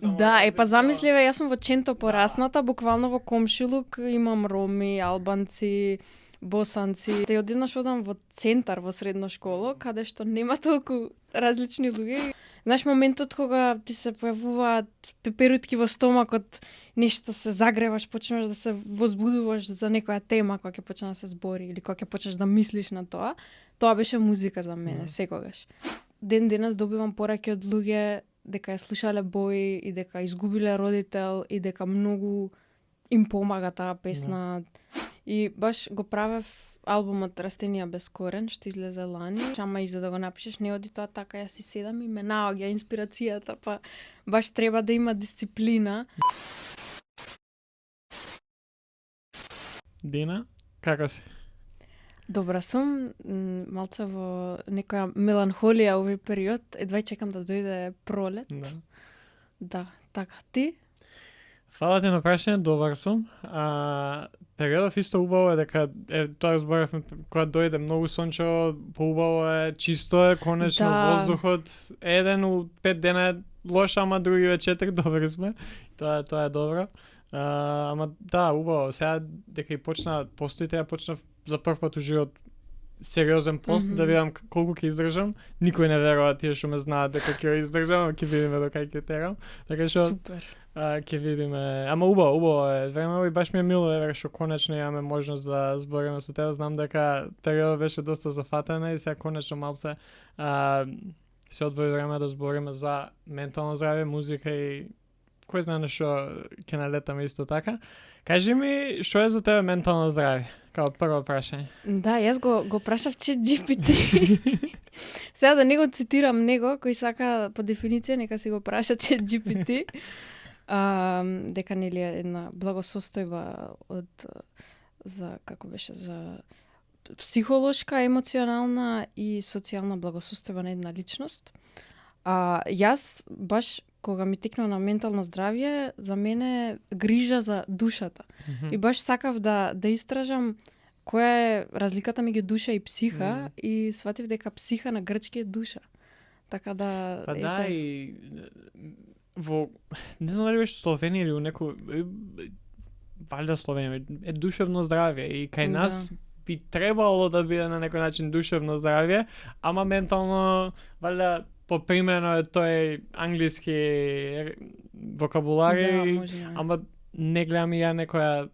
Да, па замисливе, јас сум во Ченто порасната, буквално во комшилук имам роми, албанци, босанци. Те одеднаш одам во центар во средна школа, каде што нема толку различни луѓе. Знаеш, моментот кога ти се појавуваат пеперутки во стомакот, нешто се загреваш, почнеш да се возбудуваш за некоја тема која ќе почне да се збори или која ќе почнеш да мислиш на тоа, тоа беше музика за мене, секогаш. Ден денес добивам пораки од луѓе дека ја слушале Бои и дека изгубиле родител и дека многу им помага таа песна. И баш го правев албумот Растенија без корен, што излезе лани. Ама и за да го напишеш не оди тоа така, јас си седам и ме наоѓа инспирацијата, па баш треба да има дисциплина. Дина, како си? Добра сум, малце во некоја меланхолија овој период, едва чекам да дојде пролет. Да, така, ти? Фала ти на прашање, добар сум. Периодов исто убаво е дека тоа зборевме кога дојде многу сончево, поубаво е, чисто е, конечно воздухот еден у 5 дена е лош, ама другиве 4 добри сме. Тоа е добро. Ама да, убаво. Сега дека и почна постите, ја почнав за прв пат у живот сериозен пост, да видам колку ќе издржам. Никој не верува тие што ме знаат дека ќе издржам, ќе видиме до кај ќе терам. Така што супер. Ќе видиме. Ама убаво е. Времево и баш ми е мило еве што конечно имаме можност да збориме со тебе. Знам дека периодот беше доста зафатена и сега конечно малце се одвои време да збориме за ментално здравје, музика и кој знае на што ќе налетаме исто така. Кажи ми, што е за тебе ментално здравје? Као прво прашање. Да, јас го прашав ChatGPT. Сега да не го цитирам него, кој сака по дефиниција, нека си го праша ChatGPT. Дека нели е една благосостојба за психолошка, емоционална и социјална благосостојба на една личност. Јас баш кога ми текна на ментално здравје, за мене грижа за душата. И баш сакав да истражам која е разликата меѓу душа и психа и сватив дека психа на грчки е душа. Така да... Па да, и во... Не знам дали беше Словенија или у некој... Валјда Словенија, е душевно здравје и кај нас би требало да биде на некој начин душевно здравје, ама ментално, валјда, попримено е тој англиски вокабулари, ама не гледам и ја некоја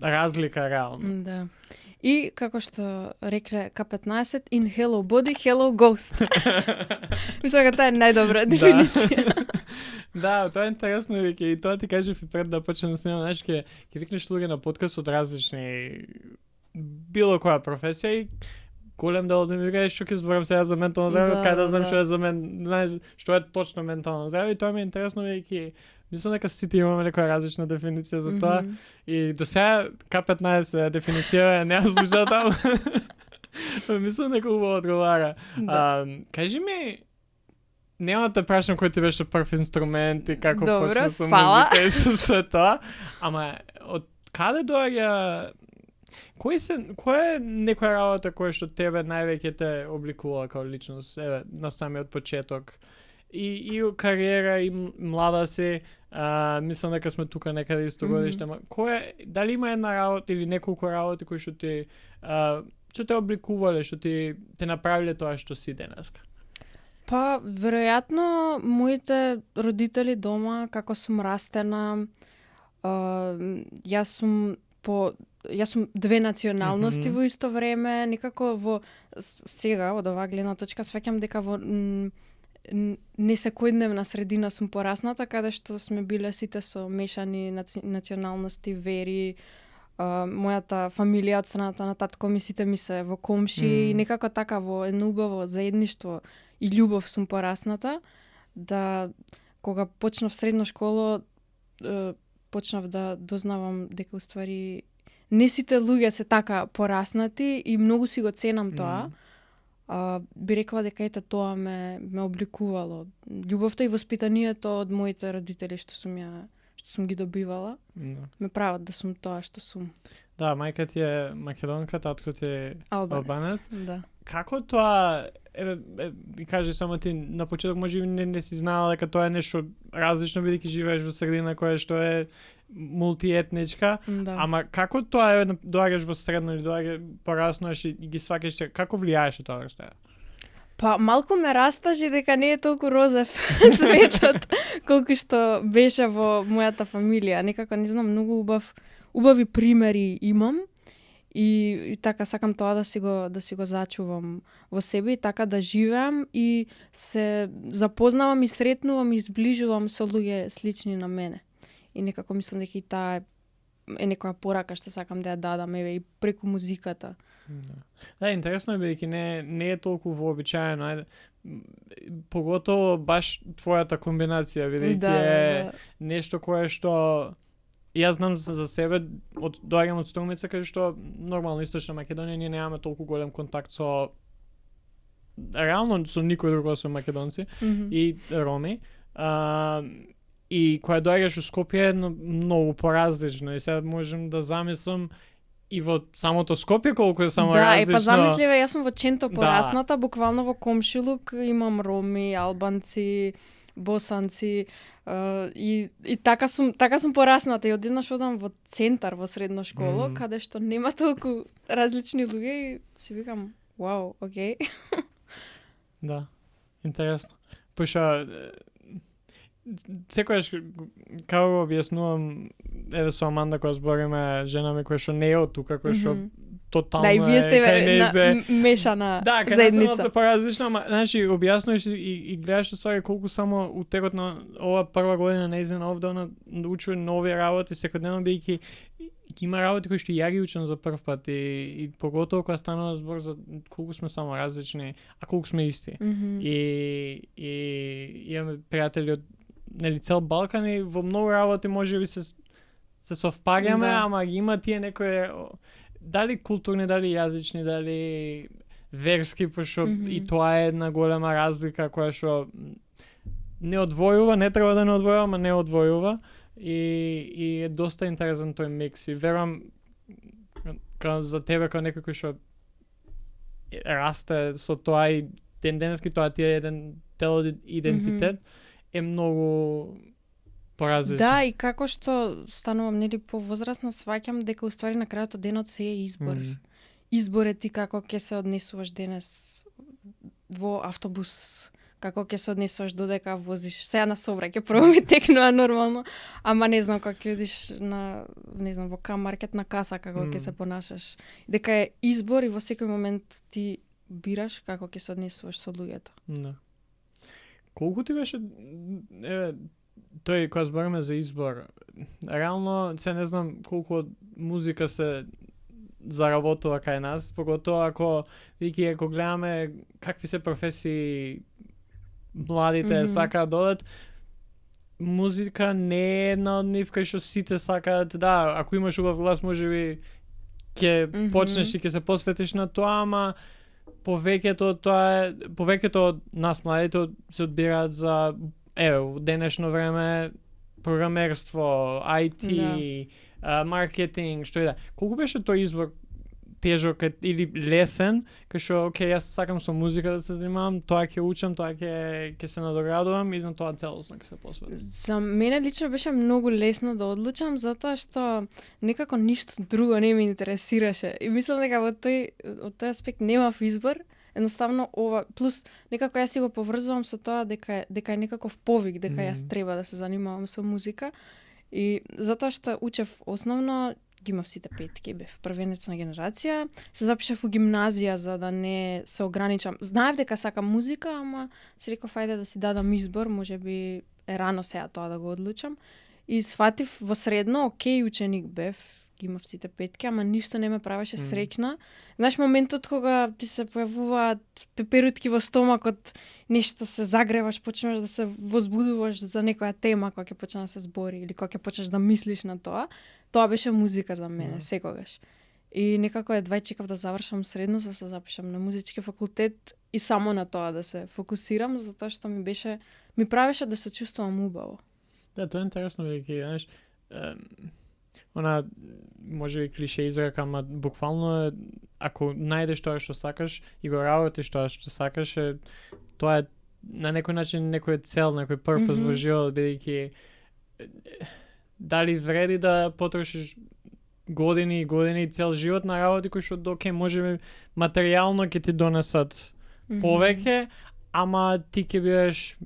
разлика реално. Да. И како што рекле К15, in hello body, hello ghost. Мислам дека тоа е најдобра дефиниција. Да, тоа е интересно и тоа ти кажев и пред да почнем да снимаме, знаеш, ќе викнеш луѓе на подкаст од различни било која професија и голем дел да ми кажеш што ќе зборам сега за ментално здравје, кај да знам што е за мен, знаеш, што е точно ментално здравје и тоа ми е интересно веќе. Мислам дека сите имаме некоја различна дефиниција за тоа и до сега К15 дефиниција не ја слушав таму. Мислам дека убаво одговара. Кажи ми, нема да прашам кој ти беше прв инструмент и како почна со музика и со тоа, ама од каде доаѓа, која е некоја работа која што тебе највеќе те обликува као личност, еве, на самиот почеток? И кариера, и млада си, мислам дека сме тука некаде исто годиште, ама дали има една работа или неколку работи кои што ти што те обликувале, што те направиле тоа што си денеска? Па, веројатно, моите родители дома, како сум растена, јас сум две националности во исто време, некако сега, од оваа гледна точка, сваќам дека во не секојдневна средина сум порасната, каде што сме биле сите со мешани националности, вери. Мојата фамилија од страната на татко ми сите ми се во комши и некако така во едно убаво заедништво и љубов сум порасната, да кога почнав средна школа почнав да дознавам дека уствари не сите луѓе се така пораснати и многу си го ценам тоа. Би рекла дека ете тоа ме обликувало. Љубовта и воспитанието од моите родители што сум ги добивала, ме прават да сум тоа што сум. Да, мајка ти е македонка, татко ти е албанец. Да. Како тоа кажи само ти на почеток можеби не си знаела дека тоа е нешто различно бидејќи живееш во средина која што е мултиетничка, Да. ама како тоа е доаѓаш во средно или доаѓаш пораснуваш и ги сваќаш, како влијаеше тоа врз тебе? Па малку ме растажи дека не е толку розев светот колку што беше во мојата фамилија. Некако не знам, многу убави примери имам и така сакам тоа да си го зачувам во себе и така да живеам и се запознавам и сретнувам и зближувам со луѓе слични на мене. И некако мислам дека и таа е некоја порака што сакам да ја дадам еве и преку музиката. Да, интересно е бидејќи не е толку вообичаено, поготово баш твојата комбинација, бидејќи е нешто кое што јас знам за себе, доаѓам од Струмица, каде што нормално Источна Македонија ние немаме толку голем контакт со реално со никој друг освен македонци и роми. И кога доаѓаш во Скопје е многу поразлично и сега можем да замислам и во самото Скопје колку е само различно. Да, па замисливе, јас сум во Ченто порасната, буквално во комшилук имам роми, албанци, босанци и така сум порасната и одеднаш одам во центар во средна школа, каде што нема толку различни луѓе и си викам, вау, окей. Да, интересно. Пошто секогаш како го објаснувам еве со Аманда кога збориме, жена ми која што не е од тука, која што тотално да, и вие сте мешана заедница. Да, кај поразлично, ама значи објаснуваш и гледаш ствари колку само у текот на ова прва година нејзина овде она учува нови работи секојдневно бидејќи има работи кои што ја ги учам за прв пат и поготово кога станува збор за колку сме само различни, а колку сме исти. И имаме пријатели од нели цел Балкан и во многу работи можеби се совпаѓаме, ама ги има тие некои дали културни, дали јазични, дали верски, пошто и тоа е една голема разлика која што не одвојува, не треба да не одвојува, ама не одвојува и е доста интересен тој микс и верувам за тебе како некој кој што расте со тоа и денески тоа ти е еден дел од идентитет е многу поразлично. Да, и како што станувам нели повозрасна, сваќам дека уствари на крајот од денот се е избор. Избор е ти како ќе се однесуваш денес во автобус, како ќе се однесуваш додека возиш. Сега на сообраќај прво ми текнува нормално, ама не знам како ќе одиш на во К-маркет на каса како ќе се понашаш. Дека е избор и во секој момент ти бираш како ќе се однесуваш со луѓето. Да. Колку ти беше тој кога збориме за избор, реално се не знам колку музика се заработува кај нас, поготово ако гледаме какви се професии младите сакаат да одат, музика не е една од нив кај што сите сакаат, да, ако имаш убав глас можеби ќе почнеш и ќе се посветиш на тоа, ама повеќето од нас младите се одбираат за во денешно време програмерство, IT, маркетинг, што и да. Колку беше тој избор тежок или лесен, кај што окей, јас сакам со музика да се занимавам, тоа ќе учам, тоа ќе се надоградувам и на тоа целосно ќе се посветам. За мене лично беше многу лесно да одлучам затоа што некако ништо друго не ме интересираше. И мислам дека од тој аспект немав избор. Едноставно ова плюс некако јас си го поврзувам со тоа дека е некаков повик, дека јас треба да се занимавам со музика и затоа што учев основно ги имав сите петки, бев првенец на генерација, се запишав у гимназија за да не се ограничам. Знаев дека сакам музика, ама си реков ајде да си дадам избор, можеби е рано сега тоа да го одлучам и сфатив во средно, окей ученик бев, ги имав сите петки, ама ништо не ме правеше среќна. Знаеш, моментот кога ти се појавуваат пеперутки во стомакот, нешто се загреваш, почнеш да се возбудуваш за некоја тема која ќе почне да се збори или која ќе почнеш да мислиш на тоа, тоа беше музика за мене, секогаш. И некако едва чекав да завршам средно, за да се запишам на музички факултет и само на тоа да се фокусирам, затоа што ми правеше да се чувствувам убаво. Да, тоа е интересно, бидејќи, знаеш, она може би клише изрека, ама буквално е, ако најдеш тоа што сакаш и го работиш тоа што сакаш, тоа е на некој начин некој цел, некој purpose во животот, бидејќи дали вреди да потрошиш години и години и цел живот на работи кои што доке може материјално ќе ти донесат повеќе, ама ти ќе бидеш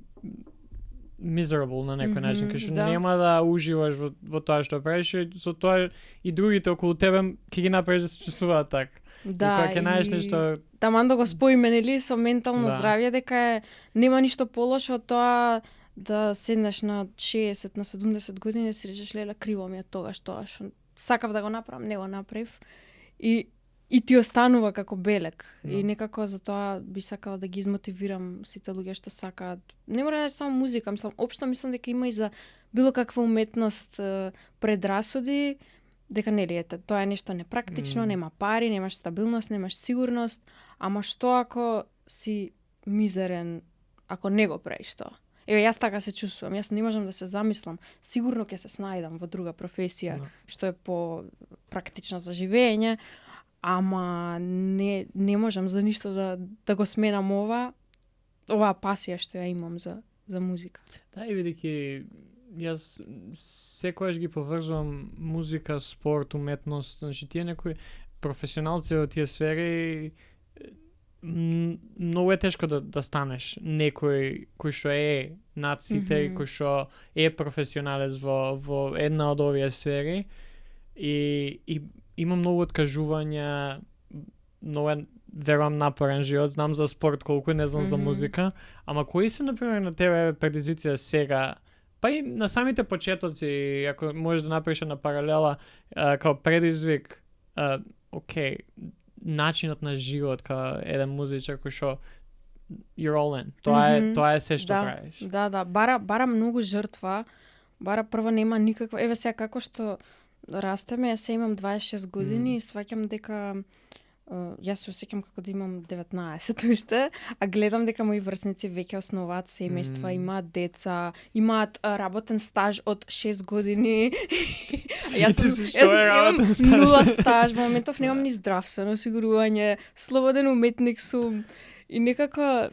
miserable на некој начин, кај што нема да уживаш во тоа што правиш, и со тоа и другите околу тебе ќе ги направиш да се чувствуваат така. Да, и кога ќе најдеш нешто таман да го споиме нели со ментално здравје, дека нема ништо полошо од тоа да седнеш на 60 на 70 години и си речеш леле криво ми е тоа што сакав да го направам, не го направив и ти останува како белег. И некако за тоа би сакала да ги измотивирам сите луѓе што сакаат. Не мора да е само музика, мислам дека има и за било каква уметност предрасуди, дека нели ете, тоа е нешто непрактично, нема пари, немаш стабилност, немаш сигурност, ама што ако си мизерен, ако не го правиш тоа? Еве, јас така се чувствувам, јас не можам да се замислам, сигурно ќе се снајдам во друга професија, што е по практична за живење, ама не можам за ништо да го сменам оваа пасија што ја имам за музика. Да, и бидејќи јас секогаш ги поврзувам музика, спорт, уметност, значи тие некои професионалци во тие сфери многу е тешко да станеш некој кој што е над сите, кој што е професионалец во една од овие сфери и има многу откажувања, многу верувам напорен живот, знам за спорт колку, не знам за музика, ама кои се например на тебе предизвиција сега, па и на самите почетоци, ако можеш да направиш една паралела као предизвик, окей, начинот на живот као еден музичар кој што you're all in. Тоа е се што правиш. Да, бара многу жртва, бара прво нема никаква, еве сега како што растеме, се имам 26 години и сваќам дека јас се осеќам како да имам 19 уште, а гледам дека мои врсници веќе основаат семејства, имаат деца, имаат работен стаж од 6 години. Јас имам нула стаж, во моментов немам ни здравствено осигурување, слободен уметник сум и некако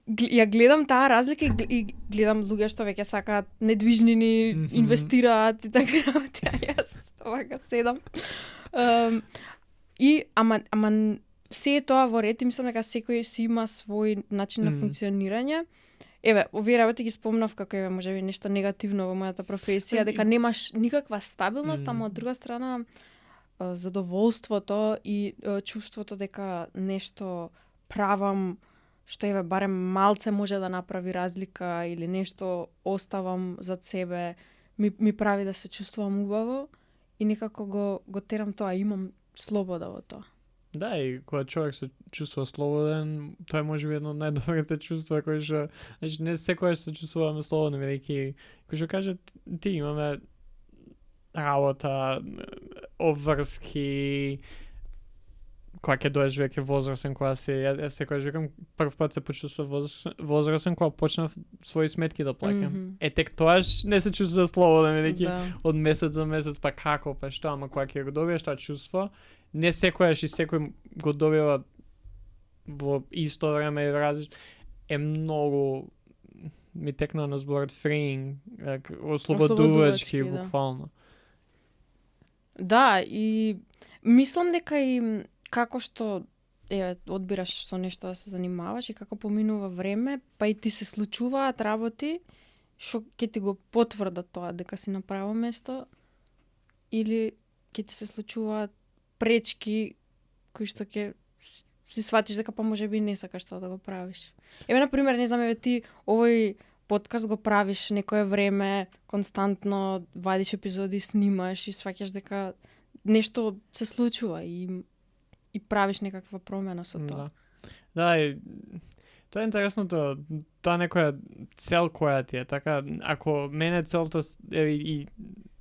ја гледам таа разлика и гледам луѓе што веќе сакаат недвижнини, инвестираат и така работи, а јас овака седам. И ама се е тоа во ред и мислам дека секој си има свој начин на функционирање. Еве, овие работи ги спомнав како еве можеби нешто негативно во мојата професија, дека немаш никаква стабилност, ама од друга страна задоволството и чувството дека нешто правам што еве барем малце може да направи разлика или нешто оставам зад себе, ми прави да се чувствувам убаво и некако го терам тоа, имам слобода во тоа. Да, и кога човек се чувствува слободен, тоа е можеби едно од најдобрите чувства кои што, значи не секогаш се чувствуваме слободни, бидејќи кој што каже ти имаме работа, обврски, кога ќе доеш веќе возрастен, кога јас секогаш викам прв пат се почувствував возрастен кога почнав своји сметки да плаќам. Тек тоаш не се чувствува слободен, бидејќи од месец за месец па како, па што, ама кога ќе го добиеш тоа чувство, не секојаш и секој го добива во исто време и различно, е многу ми текна на зборот freeing, ослободувачки буквално. Да, и мислам дека и како што одбираш со нешто да се занимаваш и како поминува време, па и ти се случуваат работи што ќе ти го потврдат тоа дека си на право место или ќе ти се случуваат пречки кои што ќе си сватиш дека па можеби не сакаш тоа да го правиш. Еве на пример, не знам, еве ти овој подкаст го правиш некое време, константно вадиш епизоди, снимаш и сваќаш дека нешто се случува и правиш некаква промена со тоа. Да, и тоа е интересното, тоа некоја цел која ти е, така, ако мене целта и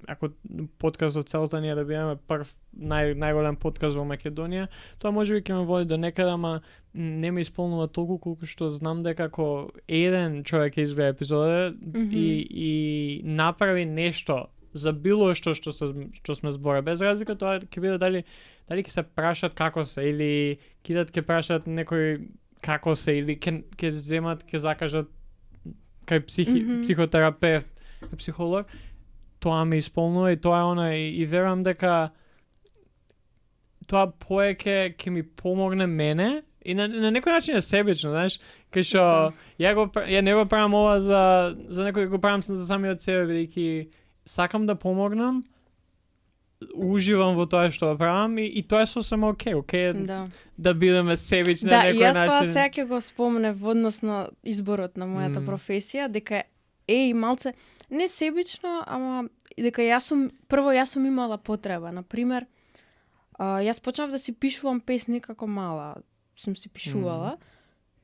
ако подкастот целта ни е да бидеме прв најголем подкаст во Македонија, тоа можеби ќе ме води до некаде, ама не ме исполнува толку колку што знам дека ако еден човек изгледа епизода и направи нешто за било што сме збора, без разлика тоа ќе биде дали ќе се прашат како се или ќе прашат некој како се или ќе земат, ќе закажат кај психотерапевт, кај психолог, тоа ме исполнува и тоа е она и верувам дека тоа повеќе ќе ми помогне мене и на некој начин е себично, знаеш, кај што ја не го правам ова за некој, го правам за самиот себе, бидејќи сакам да помогнам, уживам во тоа што правам и тоа е сосем окей да бидеме себични на некој начин. Да, и јас тоа сега ќе го спомнев во однос на изборот на мојата професија, дека и малце не себично, ама дека јас сум имала потреба. Например, јас почнав да си пишувам песни како мала. Сум си пишувала.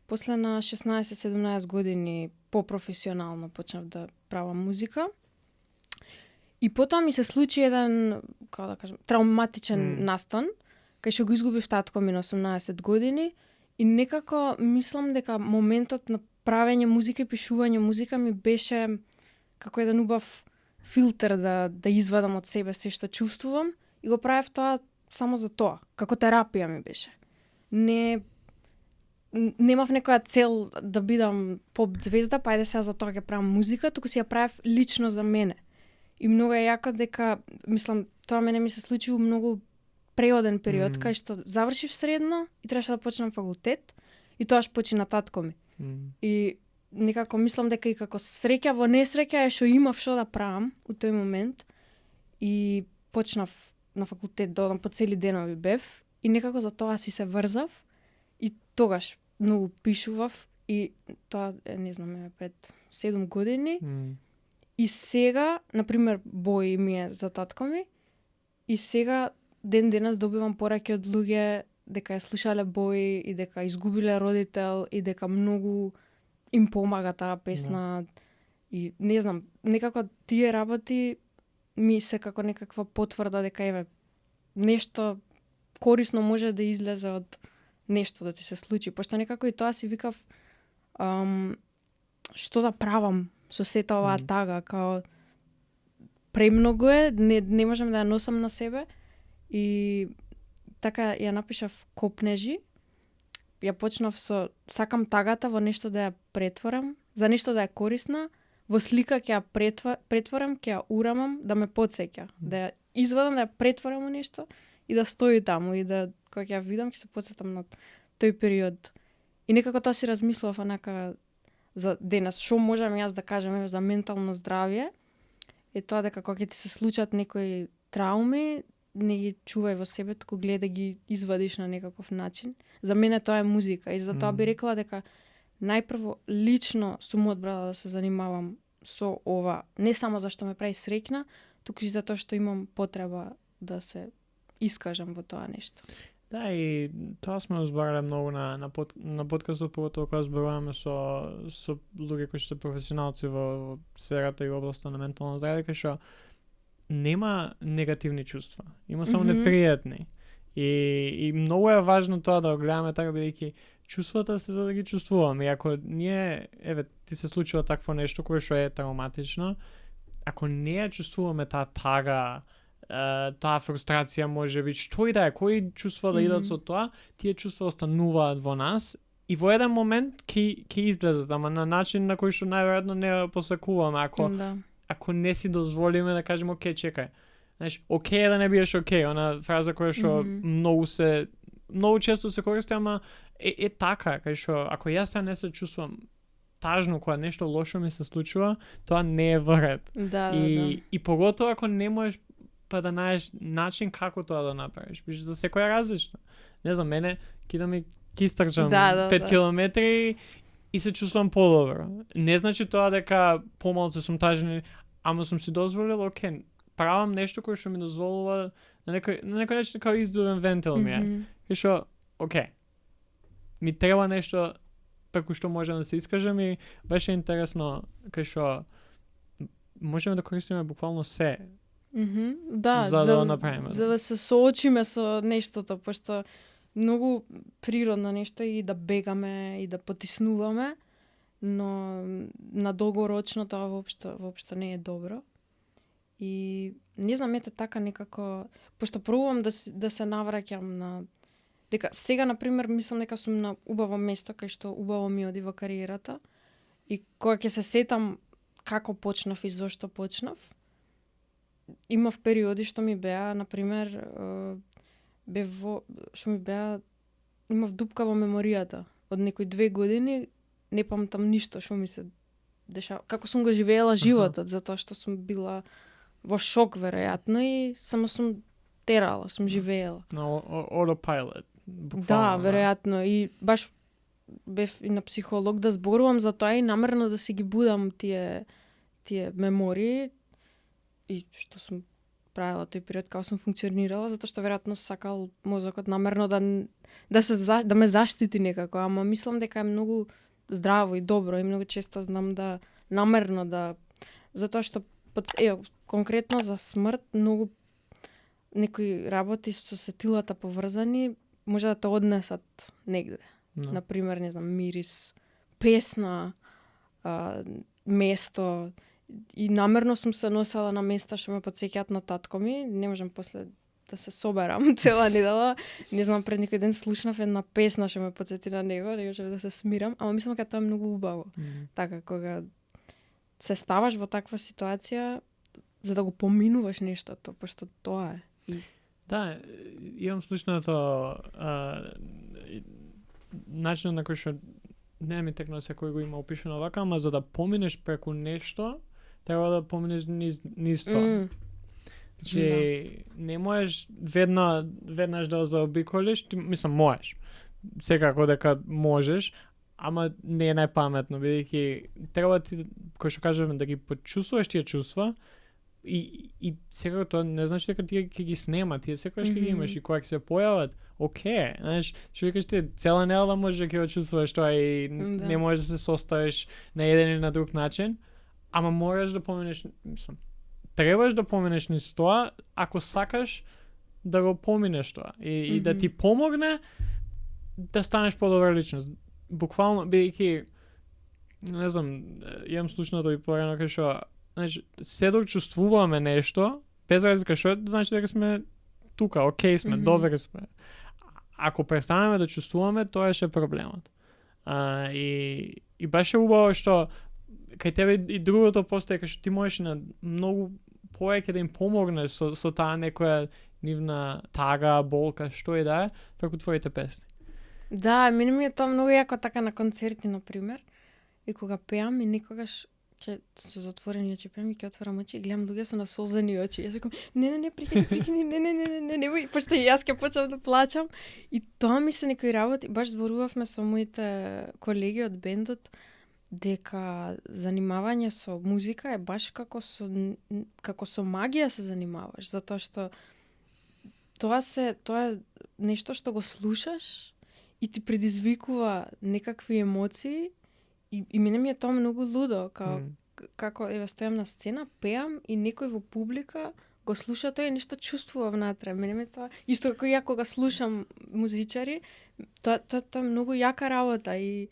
После на 16-17 години попрофесионално почнав да правам музика. И потоа ми се случи еден, како да кажам, травматичен настан, кај што го изгубив татко ми на 18 години и некако мислам дека моментот на правење музика и пишување музика ми беше како еден убав филтер да извадам од себе се што чувствувам и го правев тоа само за тоа, како терапија ми беше. Немав некоја цел да бидам поп звезда, па ајде сега за тоа ќе правам музика, туку си ја правев лично за мене. И многу е јако дека, мислам, тоа мене ми се случи во многу преоден период, кај што завршив средно и требаше да почнам факултет и тоаш почина татко ми. И некако мислам дека и како среќа во несреќа е што имав што да правам у тој момент и почнав на факултет да одам по цели денови бев и некако за тоа си се врзав и тогаш многу пишував и тоа не знам пред 7 години. И сега, например, Бој ми е за татко ми и сега ден денес добивам пораки од луѓе дека ја слушале Бој и дека изгубиле родител и дека многу им помага таа песна и не знам, некако тие работи ми се како некаква потврда дека еве нешто корисно може да излезе од нешто да ти се случи, пошто некако и тоа си викав што да правам со сета оваа тага, као премногу е, не можам да ја носам на себе и така ја напишав Копнежи. Ја почнав со сакам тагата во нешто да ја претворам, за нешто да ја корисна, во слика ќе ја претворам, ќе ја урамам, да ме потсеќа, да ја извадам, да ја претворам во нешто и да стои таму и да кога ќе ја видам ќе се потсетам на тој период. И некако тоа си размислував онака за денес, што можам јас да кажам за ментално здравје, е тоа дека кога ќе ти се случат некои трауми, не ги чувај во себе, туку гледај да ги извадиш на некаков начин. За мене тоа е музика и затоа би рекла дека најпрво лично сум одбрала да се занимавам со ова, не само зашто ме прави среќна, туку и затоа што имам потреба да се искажам во тоа нешто. Да, и тоа сме зборале многу на подкастот, поготово кога зборуваме со луѓе кои се професионалци во сферата и областа на ментално здравје, кај што нема негативни чувства, има само непријатни. И многу е важно тоа да го гледаме така, бидејќи чувствата се за да ги чувствуваме. И ако ние, ти се случува такво нешто кое што е травматично, ако не ја чувствуваме таа тага, таа фрустрација може би, што и да е, кои чувства да идат со тоа, тие чувства остануваат во нас и во еден момент ќе излезат, ама на начин на кој што најверојатно не посакуваме, ако не си дозволиме да кажеме окей, чекај. Знаеш, окей да не биеш окей, она фраза која што многу често се користи, ама е така, кај што ако јас не се чувствувам тажно кога нешто лошо ми се случува, тоа не е вред. И поготово ако не можеш па да најдеш начин како тоа да направиш. За секој е различно. Не знам, мене ќе истрчам 5 километри и се чувствувам подобро. Не значи тоа дека помалку сум тажен, ама сум си дозволил, окей, правам нешто кое што ми дозволува на некој начин како издувен вентил ми е. Кај што, окей, ми треба нешто преку што можам да се искажам и беше интересно кај што можеме да користиме буквално се. За да се соочиме со нештото, пошто многу природно нешто и да бегаме и да потиснуваме, но на долгорочно тоа воопшто не е добро. И не знам, ете така некако, пошто пробувам да се навраќам на дека сега на пример мислам дека сум на убаво место кај што убаво ми оди во кариерата и кога ќе се сетам како почнав и зошто почнав, имав периоди што ми беа на пример имав дупка во меморијата од некои 2 години, не памтам ништо што ми се дешава, како сум го живеела животот, затоа што сум била во шок веројатно и само сум терала, сум живеела. На autopilot. Да, веројатно. И баш бев и на психолог да зборувам за тоа и намерно да си ги будам тие мемории и што сум правила тој период, како сум функционирала, затоа што веројатно сакал мозокот намерно да ме заштити некако, ама мислам дека е многу здраво и добро и многу често знам да намерно да затоа што конкретно за смрт многу некои работи со сетилата поврзани може да те однесат негде. No. Например, не знам, мирис, песна, место. И намерно сум се носела на места што ме потсеќаат на татко ми. Не можам после да се соберам цела недела. Не знам, пред некој ден слушнав една песна што ме потсети на него, не можам да се смирам, ама мислам дека тоа е многу убаво. Така, кога се ставаш во таква ситуација, за да го поминуваш нештото, пошто тоа е. Да, имам слушнато начинот на кој што не ми текна секој го има опишано вака, ама за да поминеш преку нешто, треба да поминеш низ тоа. Значи, не можеш веднаш да заобиколиш, мислам, можеш. Секако дека можеш, ама не е најпаметно, бидејќи треба ти, кој што кажеме, да ги почувствуваш тие чувства, и секако тоа не значи дека ти ќе ги снема, тие секогаш ќе ги имаш и кога ќе се појават, окей, знаеш, што викаш ти, цела недела може да ќе чувствуваш тоа и не можеш да се составиш на еден или на друг начин, ама мораш да поминеш, мислам, требаш да поминеш низ тоа, ако сакаш да го поминеш тоа и да ти помогне да станеш подобра личност. Буквално, бидејќи, не знам, имам слушнато и порано кај што значи, се док чувствуваме нешто, без разлика што значи дека сме тука, окей сме, добри сме. Ако престанеме да чувствуваме, тоа е проблемот. И баш е убаво што кај тебе и другото постои, кај што ти можеш на многу повеќе да им помогнеш со таа некоја нивна тага, болка, што и да е, преку твоите песни. Да, мене ми е тоа многу јако така на концерти, например, и кога пеам и никогаш ќе со затворени очи пеам и ќе отворам очи и гледам луѓе со насолзени очи. Јас викам, не, прикини, не, пошто и јас ќе почнам да плачам. И тоа ми се некои работи, баш зборувавме со моите колеги од бендот, дека занимавање со музика е баш како со магија се занимаваш, затоа што тоа е нешто што го слушаш и ти предизвикува некакви емоции. И мене ми е тоа многу лудо, како еве стојам на сцена, пеам и некој во публика го слуша тоа и нешто чувствува внатре. Мене ми е тоа исто како ја кога слушам музичари, тоа е многу јака работа и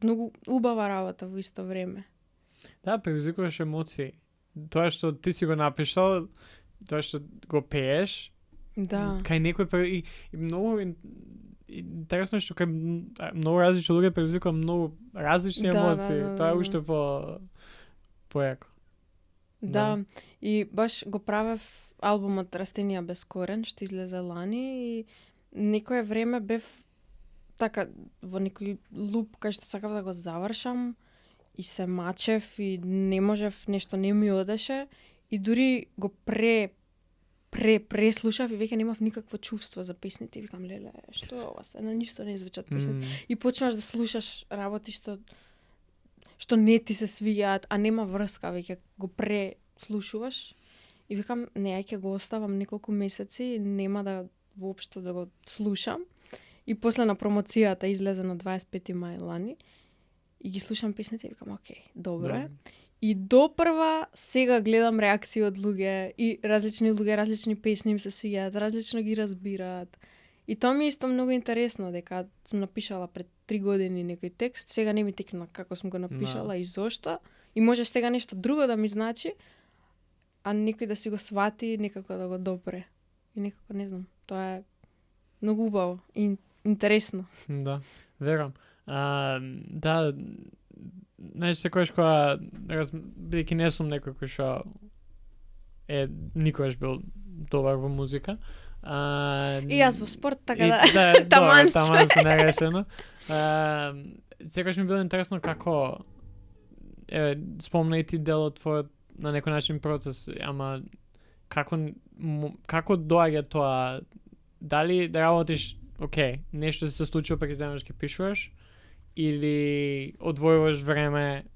многу убава работа во исто време. Да, предизвикуваш емоции. Тоа што ти си го напишал, тоа што го пееш, кај некој и многу интересно што кај многу различни луѓе предизвикува многу различни емоции. Тоа е уште појако. Да, и баш го правев албумот Растенија без корен, што излезе лани и некое време бев така во некој луп кај што сакав да го завршам и се мачев и не можев, нешто не ми одеше и дури го преслушав и веќе немав никакво чувство за песните и викам, леле, што е ова се, на ништо не звучат песните. И почнаш да слушаш работи што не ти се свиѓаат, а нема врска, веќе го преслушуваш и викам, не, ја ќе го оставам неколку месеци, нема да воопшто да го слушам. И после на промоцијата излезе на 25 мај лани и ги слушам песните и викам, окей, добро е. И допрва сега гледам реакции од луѓе и различни луѓе, различни песни им се свиѓаат, различно ги разбираат. И тоа ми е исто многу интересно, дека сум напишала пред 3 години некој текст, сега не ми текна како сум го напишала и зошто. И можеш сега нешто друго да ми значи, а некој да си го свати и некако да го допре. И некако, не знам, тоа е многу убаво и интересно. Да, верам. Да, знаеш, секојаш кога, бидејќи не сум некој кој што никогаш бил добар во музика. И јас во спорт, така да, таман се нерешено. Секогаш ми било интересно како спомна и ти дел од твојот на некој начин процес, ама како доаѓа тоа, дали да работиш, окей, нешто се случува па ќе земеш ќе пишуваш, или одвојуваш време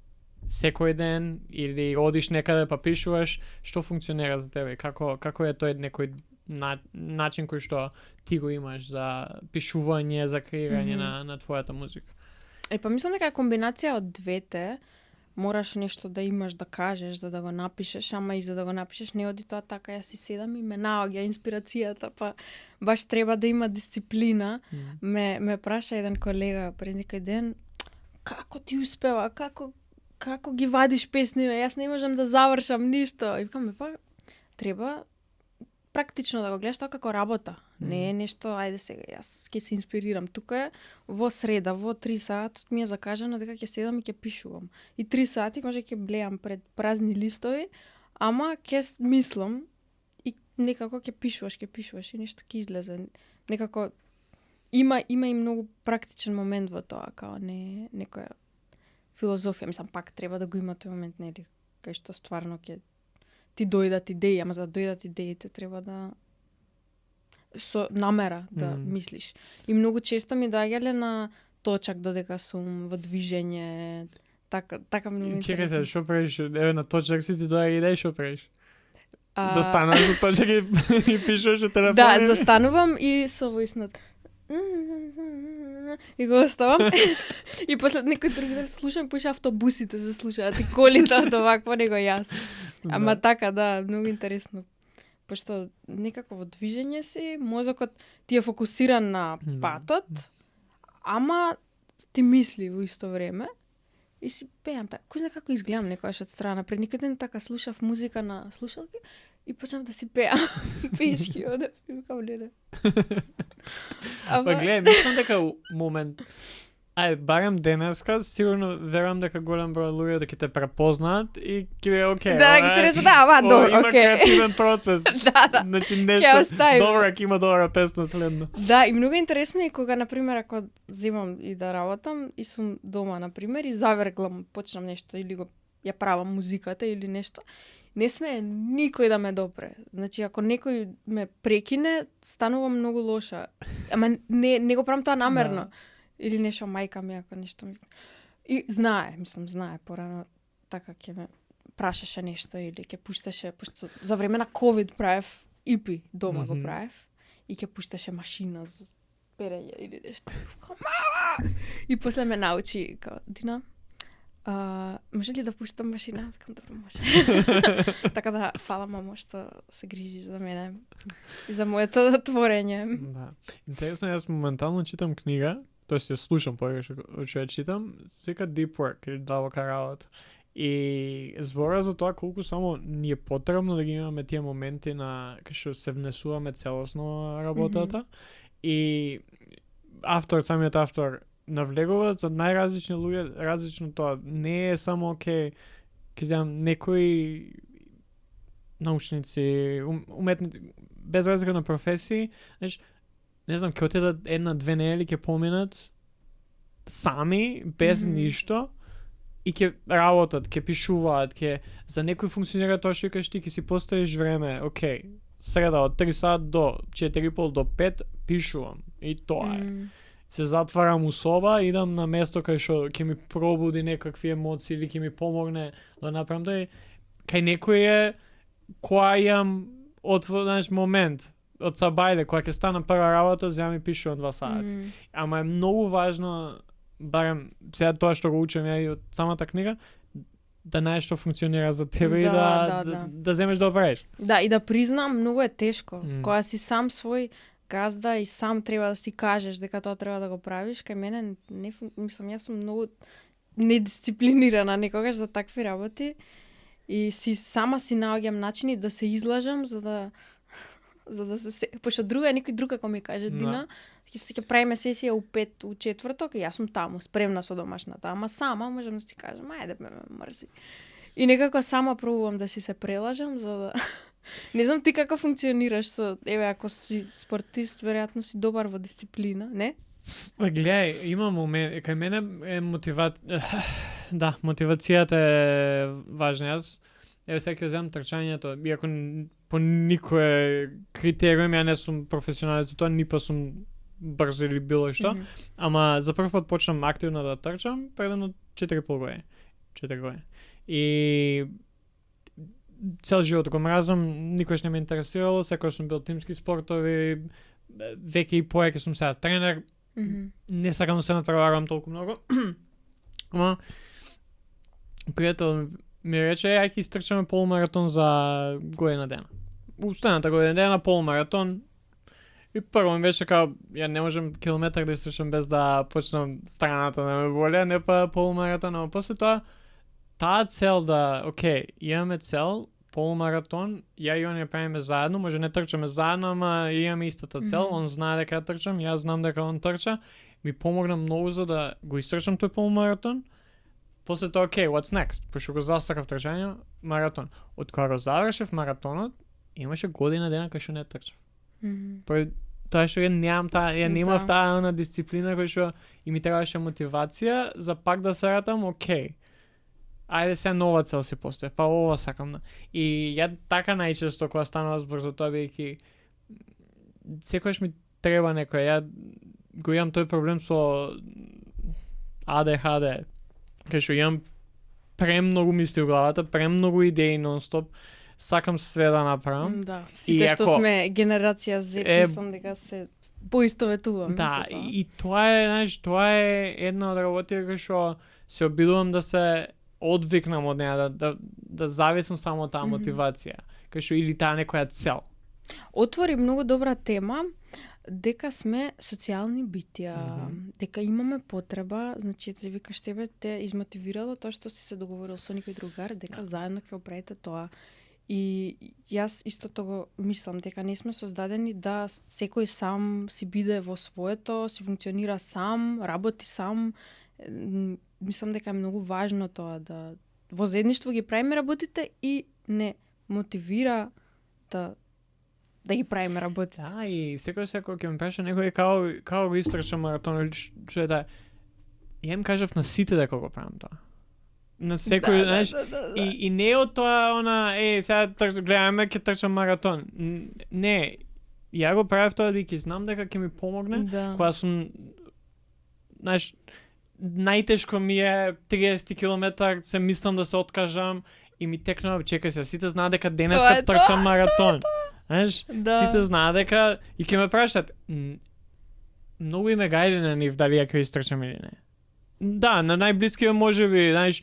секој ден, или одиш некаде па пишуваш, што функционира за тебе? Како е тој некој начин кој што ти го имаш за пишување, за креирање на твојата музика? Па мислам дека е комбинација од двете. Мораш нешто да имаш да кажеш за да го напишеш, ама и за да го напишеш не оди тоа така, јас си седам и ме наоѓа инспирацијата, па баш треба да има дисциплина. Ме праша еден колега пред некој ден, како ти успева, како ги вадиш песниве, јас не можам да завршам ништо. И викам, па треба практично да го гледаш тоа како работа. Не е нешто, ајде сега, јас ќе се инспирирам. Тука е во среда, во 3 сати ми е закажано дека ќе седам и ќе пишувам. И 3 сати може ќе блеам пред празни листови, ама ќе мислам и некако ќе пишуваш и нешто ќе излезе. Некако има и многу практичен момент во тоа, као не некоја филозофија. Мислам, пак треба да го има тој момент, нели, кај што стварно ќе ти дојдат идеи, ама за да дојдат идеите треба да со намера да мислиш. И многу често ми доаѓале на точак додека сум во движење, така многу интересно. Чекај се, што правиш? Еве на точак си ти доаѓа идеја, што правиш? Застануваш за точак и пишуваш на телефон? Да, застанувам и со војснот. И го оставам. И после некој други ден слушам, поише автобусите се слушаат и колите од овакво него јас. Ама така, да, многу интересно. Пошто некако во движење си, мозокот ти е фокусиран на патот, ама ти мисли во исто време. И си пеам така. Кој знае како изгледам некојаш од страна. Пред некој ден така слушав музика на слушалки и почнав да си пеам. Пешки одев и викам леле. Па гледај, мислам дека момент барем денеска, сигурно верувам дека голем број луѓе дека те препознаат и ќе е окей. Да, ќе се рече, да, добро, окей. Има креативен процес. Да. Значи нешто добро, ќе има добра песна следно. Да, и многу интересно е кога, например, ако земам и да работам и сум дома, например, и заверглам, почнам нешто или ја правам музиката или нешто, не сме никој да ме допре. Значи, ако некој ме прекине, станувам многу лоша. Ама не го правам тоа намерно. Да. Или нешто мајка ми, ако нешто ми... И знае порано, така ќе ме прашаше нешто или ќе пушташе, пошто за време на ковид правев EP, дома го правев, и ќе пушташе машина за перење или нешто. Мама! И после ме научи, као, Дина, може ли да пуштам машина? Викам, добро, може. Така да, фала, мамо, што се грижиш за мене и за моето творење. Да. Интересно, јас моментално читам книга, тоест ја слушам повеќе што ја читам, се вика Deep Work или длабока работа. И збора за тоа колку само ни е потребно да ги имаме тие моменти на кај што се внесуваме целосно работата. И самиот автор навлегува за најразлични луѓе, различно тоа. Не е само окей, ќе земам некои научници, уметници, без разлика на професии, знаеш, не знам, ќе отидат 1-2 недели, ќе поминат сами, без ништо, и ќе работат, ќе пишуваат, за некој функционира тоа што кажеш ти, ќе си поставиш време, окей, среда од 3 сат до 4:30 до 5 пишувам, и тоа е. Се затварам у соба, идам на место кај што ќе ми пробуди некакви емоции или ќе ми помогне да направам да кај некој е која имам знаеш, момент од сабајле, која ќе стана прва работа, земам и пишувам 2 сати. Ама е многу важно, барем сега тоа што го учам ја и од самата книга, да знаеш што функционира за тебе и да земеш да правиш. Да, и да признам, многу е тешко. Кога си сам свој газда и сам треба да си кажеш дека тоа треба да го правиш, кај мене мислам, јас сум многу недисциплинирана некогаш за такви работи И сама си наоѓам начини да се излажам за да се пошто некој друг ако ми каже Дина, ќе правиме сесија у 5 у четврток и јас сум таму спремна со домашната, ама сама можам да си кажам ајде ме мрзи. И некако сама пробувам да си се прелажам за да не знам ти како функционираш со ако си спортист, веројатно си добар во дисциплина, не? Гледај, има момент, кај мене е мотивацијата е важна. Јас сега ќе земам трчањето, иако по никој критериум ја не сум професионалец, тоа ни па сум брз или било што, ама за прв пат почнам активно да трчам предно 4,5 години. 4 години. И цел живот го мразам, никош не ме интересирало, секогаш сум бил тимски спортови, веќе и поеќе сум сега тренер, не сакам да се натпреварувам толку многу. Ама пријател ми рече, ајде истрчаме полумаратон за година дена. Устаната година дена полумаратон. И прво ми беше као, ја не можам километар да истрчам без да почнам страната да ме боли, не па полумаратон, ама после тоа таа цел да, окей, имаме цел, полумаратон, ја и он ја правиме заедно, може не трчаме заедно, ама имаме истата цел, он знае дека ја трчам, јас знам дека он трча, ми помогна многу за да го истрчам тој полумаратон. После тоа, окей, what's next? Пошто го засакав трчање, маратон. Од кога го завршив маратонот, имаше година дена кај што не трчав. Тоа што ја немам ја немав таа дисциплина која што и ми требаше мотивација за пак да се ратам, окей. Ајде се нова цел си поставив, па ова сакам. И ја така најчесто кога станува збор за тоа бидејќи секогаш ми треба некој, ја го имам тој проблем со ADHD, кај што имам премногу мисли во главата, премногу идеи нон-стоп, сакам све да направам. Да, сите што сме генерација Z, мислам дека се поистоветуваме. Да, и тоа е, знаеш, тоа е една од работите која што се обидувам да се одвикнам од неа, да зависам само од таа мотивација, кај што или таа некоја цел. Отвори многу добра тема, дека сме социјални битија, дека имаме потреба, значи ти викаш тебе те измотивирало тоа што си се договорил со некој другар, дека заедно ќе оправите тоа. И јас истото го мислам, дека не сме создадени да секој сам си биде во своето, си функционира сам, работи сам. Мислам дека е многу важно тоа да во заедништво ги правиме работите и не мотивира да ги правиме работите. Да, и секој ќе ме праша некој како го истрча маратон, што е да ја им кажав на сите дека го правам тоа. На секој, знаеш, и не е од тоа сега гледаме ќе трчам маратон. Не, ја го правев тоа дека знам дека ќе ми помогне, кога сум, знаеш, најтешко ми е 30 километар, се мислам да се откажам и ми текнува, чекај се, сите знаат дека денеска трчам маратон. Знаеш, сите знаат дека и ќе ме прашат. Многу име гајде на нив дали ја ќе истрчам или не. Да, на најблискиот можеби, знаеш,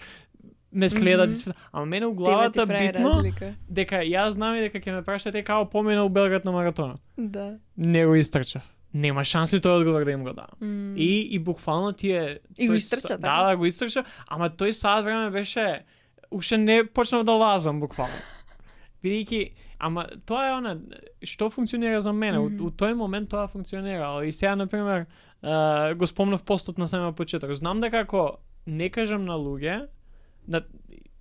ме следат, ама мене у главата битно дека јас знам и дека ќе ме прашате како помина у Белград на маратонот. Да. Не го истрчав. Нема шанси тој одговор да им го дам. И буквално тие и го истрча, да, го истрча, ама тој саат време беше уште не почнав да лазам буквално. Бидејќи, ама тоа е што функционира за мене. У тој момент тоа функционира. И сега, например, го спомнав постот на самиот почеток. Знам дека ако не кажам на луѓе,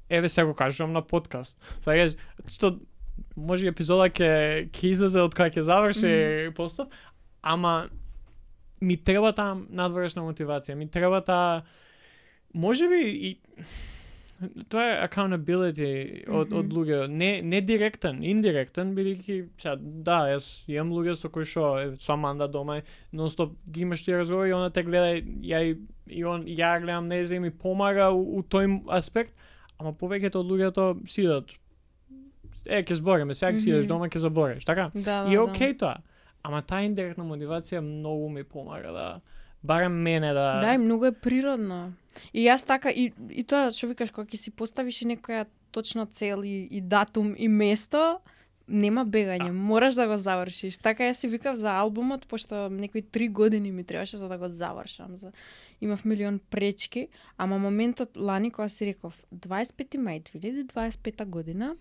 еве сега го кажувам на подкаст. Сега, што може епизода ќе излезе од кога ќе заврши постот, ама ми треба таа надворешна мотивација, ми треба таа, можеби и тоа е accountability од луѓе, не директен, индиректен, бидејќи да, јас имам луѓе со кои што со Аманда дома, нонстоп ги имаш тие разговори и она те гледа, ја гледам нејзе и ми помага у тој аспект, ама повеќето од луѓето си идат. Ќе збориме, сега ќе си идеш дома, ќе забориш, така? И окей тоа. Ама таа индиректна мотивација многу ми помага да барем мене да... Да, и многу е природно. И јас така, и тоа што викаш, кога ќе си поставиш некоја точна цел и датум и место, нема бегање, мораш да го завршиш. Така јас си викав за албумот, пошто некои 3 години ми требаше за да го завршам. Имав милион пречки, ама моментот лани кога си реков 25 мај 2025 година,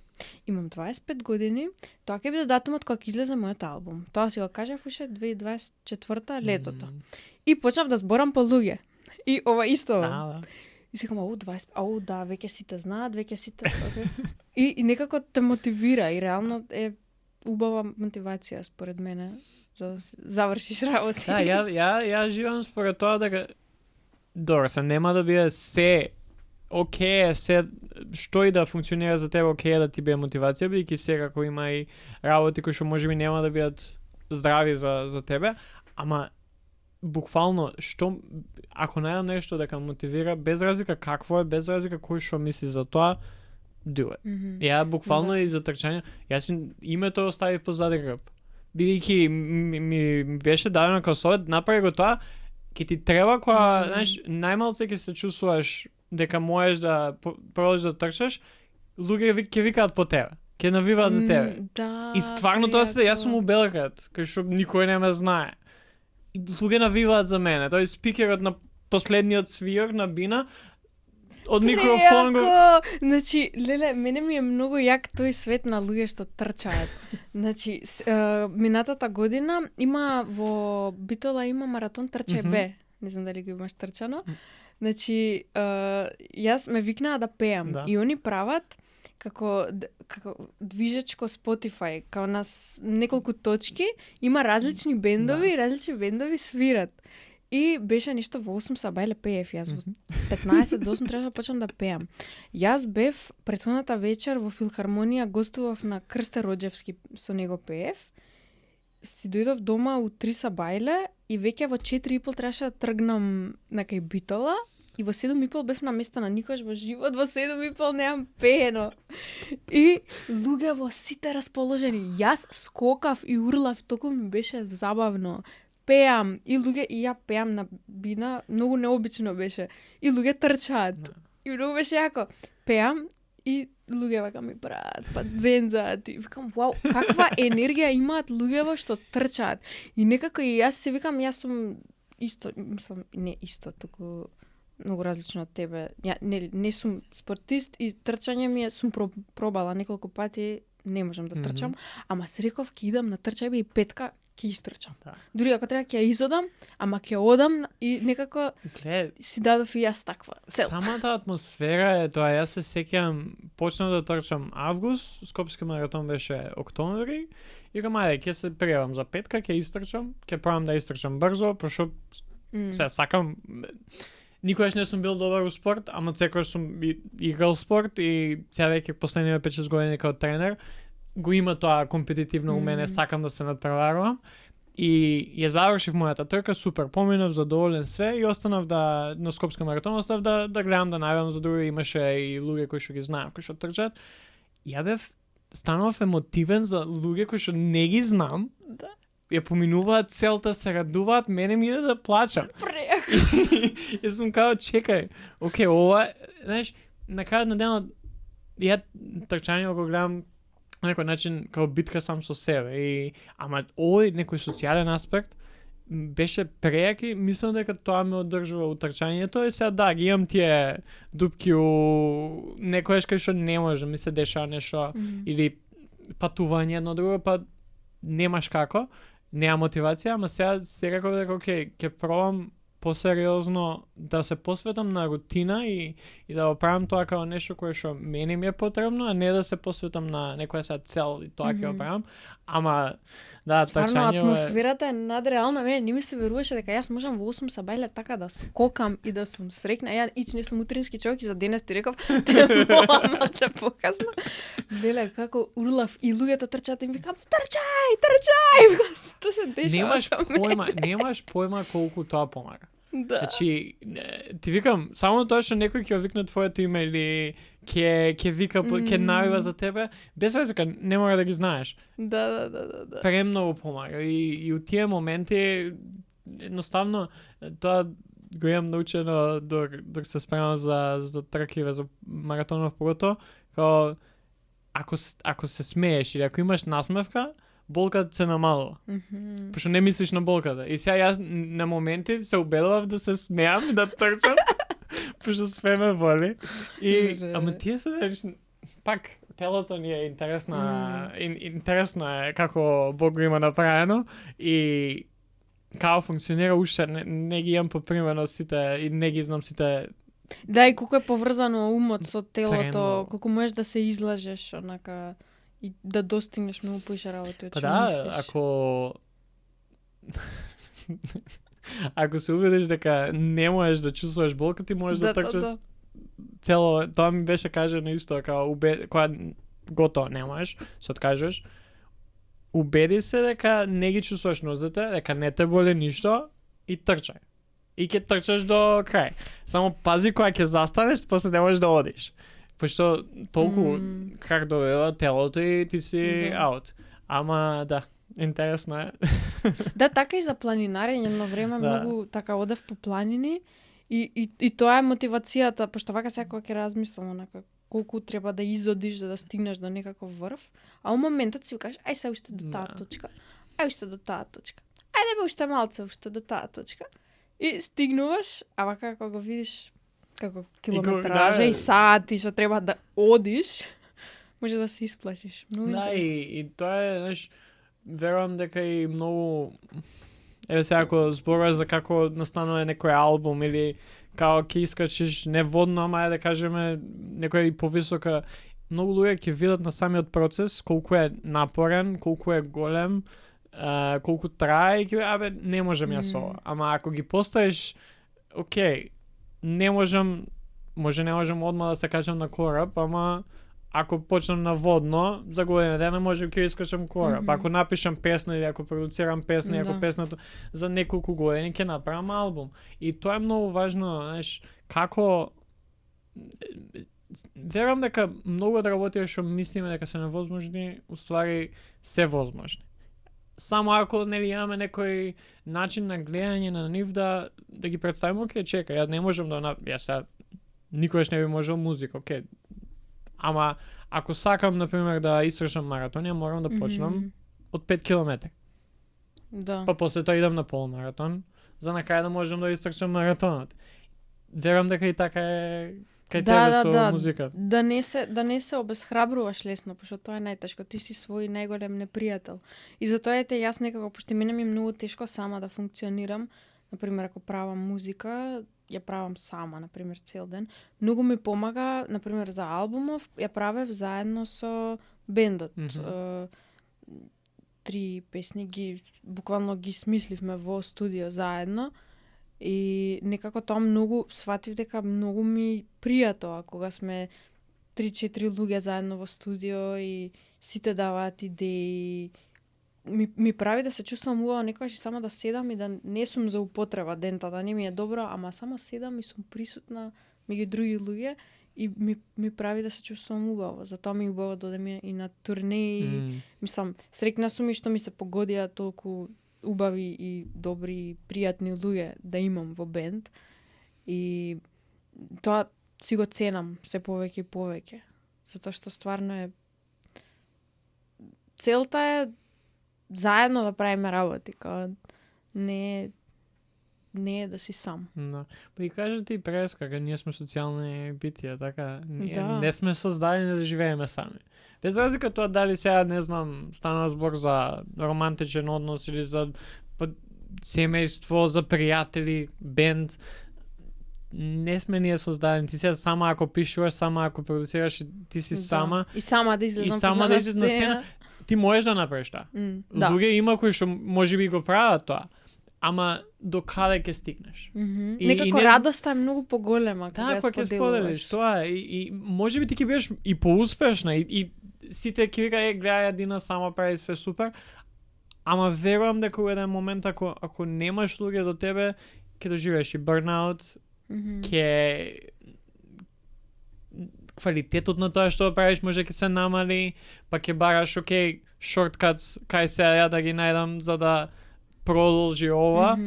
имам 25 години, тоа ќе биде датумот кога ќе излезе мојот албум. Тоа си го кажав уште 2024 летото. И почнав да зборам по луѓе. И ова исто. И си кажам, да, веќе сите знаат, веќе сите... И некако те мотивира и реално е убава мотивација според мене за да завршиш работи. Да, ја живеам според тоа дека добро, нема да биде се окей, се што и да функционира за тебе окей да ти биде мотивација, бидејќи секако има и работи кои што можеби нема да бидат здрави за тебе, ама буквално што ако најдам нешто дека мотивира, без разлика какво е, без разлика кој што мисли за тоа, do it. Ја буквално и за трчање, јас името оставив позади грб. Бидејќи ми беше дадено како совет, направи го тоа, ќе ти треба кога, знаеш, најмалце ќе се чувствуваш дека можеш да продолжиш да трчаш, луѓе ќе викаат по тебе. Ќе навиваат за тебе. Да, и стварно тоа се, јас сум убелкат, кај што никој не ме знае. И луѓе навиваат за мене. Тој спикерот на последниот свирок на Бина од микрофон го... Значи, леле, мене ми е многу јак тој свет на луѓе што трчаат. Значи, минатата година има во Битола има маратон Трчај Б. Не знам дали го имаш трчано. Значи, јас ме викнаа да пеам. Да. И они прават како движечко Spotify, као нас неколку точки, има различни бендови и различни бендови свират. И беше нешто во 8 сабајле пеев, јас во 15 за 8 требаше да почнам да пеам. Јас бев претходната вечер во филхармонија, гостував на Крсте Роџевски, со него пеев. Си дојдов дома у 3 сабајле и веќе во 4:30 требаше да тргнам на кај Битола. И во 7:30 бев на места на никош во живот, во 7:30 немам пеено. И луѓе во сите расположени. Јас скокав и урлав, толку ми беше забавно. Пеам и луѓе и ја пеам на Бина, многу необично беше. И луѓе трчаат. И многу беше јако. Пеам и луѓе вака ми прават, па дзензаат. И викам, вау, каква енергија имаат луѓево што трчаат. И некако и јас се викам, јас сум исто, мислам, не исто, туку многу различно од тебе. Ја не сум спортист и трчање ми е, сум пробала неколку пати, не можам да трчам, ама се реков ќе идам на трчање и петка ќе истрчам. Да. Дури ако треба ќе изодам, ама ќе одам и некако си дадов и јас таква цел. Самата атмосфера е тоа, јас се сеќавам, почнав да трчам август, Скопски маратон беше октомври, и рекам, ајде, ќе се пријавам за петка, ќе истрчам, ќе пробам да истрчам брзо, пошто се сакам. Никогаш не сум бил добар во спорт, ама секогаш сум играл спорт и сега веќе последните 5-6 години како тренер го има тоа компетитивно у мене, сакам да се надпреварувам. И ја завршив мојата трка, супер, поминав задоволен све и останав на Скопски маратон, останав да гледам, да најавам за други, имаше и луѓе кои што ги знаев, кои што трчат. Ја бев станав емотивен за луѓе кои што не ги знам. Да. Ја поминуваат целта, се радуваат, мене ми иде да плачам. Јас сум као, чекај, окей, ова, знаеш, на крајот на денот, ја трчање го гледам на некој начин као битка сам со себе. Ама овој некој социјален аспект беше прејак и мислам дека тоа ме одржува утрчањето и сега да, ги имам тие дупки у некојаш кај што не може да ми се дешава нешто или патување едно друго, па немаш како, нема мотивација, ама сега се реков дека окей, ќе пробам посериозно да се посветам на рутина и да го правам тоа како нешто кое што мене ми е потребно, а не да се посветам на некоја сега цел и тоа ќе го правам. Ама да, трчање атмосферата е надреална, мене не ми се веруваше дека јас можам во 8 сабајле така да скокам и да сум среќна. Ја не сум утрински човек и за денес ти реков, те молам се покасно. Леле, како урлав и луѓето трчаат и ми викам, трчај! Тоа се дешава со мене. Немаш појма колку тоа помага. Да. Значи, ти викам, само тоа што некој ќе викне твоето име или ќе вика, ќе навива за тебе, без разлика, не мора да ги знаеш. Да. Премногу помага. И у тие моменти, едноставно, тоа го имам научено док се спремам за тркиве, за маратонов погото, као, ако се смееш или ако имаш насмевка, болката се намалува. Пошто не мислиш на болката. И сега јас на моменти се убедував да се смеам и да трчам, пошто све ме боли. И ама тие се пак телото ни е интересно е како Бог го има направено и како функционира уште не ги имам попримено сите и не ги знам сите. Да, и колку е поврзано умот со телото, колку можеш да се излажеш онака и да достигнеш многу поише работи од што мислиш. Ако се убедиш дека не можеш да чувствуваш болка, ти можеш да трчаш цело. Тоа ми беше кажано исто, кога готово не можеш, се откажеш. Убеди се дека не ги чувствуваш нозете, дека не те боли ништо и трчај. И ќе трчаш до крај. Само пази кога ќе застанеш, после не можеш да одиш. Пошто толку как довела телото и ти си аут. Ама да, интересно е. Да, така и за планинарење едно време многу така одев по планини и тоа е мотивацијата, пошто вака секоја ќе размислам онака колку треба да изодиш за да стигнеш до некаков врв, а у моментот си кажеш ај се уште до таа точка. Ај уште до таа точка. Ајде бе уште малце уште до таа точка. И стигнуваш, а вака кога го видиш како километража и сати што треба да одиш, може да се исплашиш. Да, и тоа е, знаеш, верувам дека и многу еве сега ако зборуваш за како настанува некој албум или како ќе искачиш не водно, ама да кажеме некој повисока, многу луѓе ќе видат на самиот процес колку е напорен, колку е голем, колку трае и абе не можам јас ова. Ама ако ги поставиш окей, не можам одма да се качам на кораб, ама ако почнам на водно, за година дена можем ќе искачам кораб. Ако напишам песна или ако продуцирам песна, ако песната за неколку години ќе направам албум. И тоа е многу важно, знаеш, како верувам дека многу од работите што мислиме дека се невозможни, уствари се возможни. Само ако нели имаме некој начин на гледање на нив да ги представиме, окей, чека, ја не можам да јас никогаш не би можел музика, окей. Ама ако сакам на пример да истрчам маратон, ја морам да почнам од 5 километри. Да. Па после тоа идам на полумаратон, за на крај да можам да истрчам маратонот. Верувам дека и така е кај тебе со музика. Да не се обесхрабруваш лесно, пошто тоа е најтешко. Ти си свој најголем непријател. И затоа јас некако, пошто мене ми е многу тешко сама да функционирам. Например, ако правам музика, ја правам сама, например, цел ден. Многу ми помага, например, за албумов, ја правев заедно со бендот. 3 песни буквално ги смисливме во студио заедно. И некако тоа сватив дека многу ми прија тоа кога сме 3-4 луѓе заедно во студио и сите даваат идеи. Ми прави да се чувствувам убаво некогаш и само да седам и да не сум за употреба дента, да не ми е добро, ама само седам и сум присутна меѓу други луѓе и ми прави да се чувствувам убаво. Затоа ми е убаво да одам и на турнеи. Мислам, среќна сум и што ми се погодија толку убави и добри, пријатни луѓе да имам во бенд. И тоа си го ценам се повеќе и повеќе. Затоа што стварно е целта е заедно да правиме работи, не е да си сам. Да. Па и кажете и прес, дека ние сме социјални битија, така не сме создадени да живееме сами. Без разлика тоа дали сега, не знам, стана збор за романтичен однос или за семејство, за пријатели, бенд, не сме ние создадени. Ти сега сама ако пишуваш, сама ако продуцираш, ти си сама. И сама да излезам на сцена. Ти можеш да направиш тоа. Луѓе има кои што можеби го прават тоа. Ама до каде ќе стигнеш? Некако радоста е многу поголема кога ја споделуваш. Така ќе споделиш тоа и можеби ти ќе бидеш и поуспешна и сите ќе викаат гледај Дина само прави све супер. Ама верувам дека во еден момент ако немаш луѓе до тебе, ќе доживееш и burnout, ќе квалитетот на тоа што правиш може ќе се намали, па ќе бараш окей, шорткатс кај се ја да ги најдам за да продолжи ова,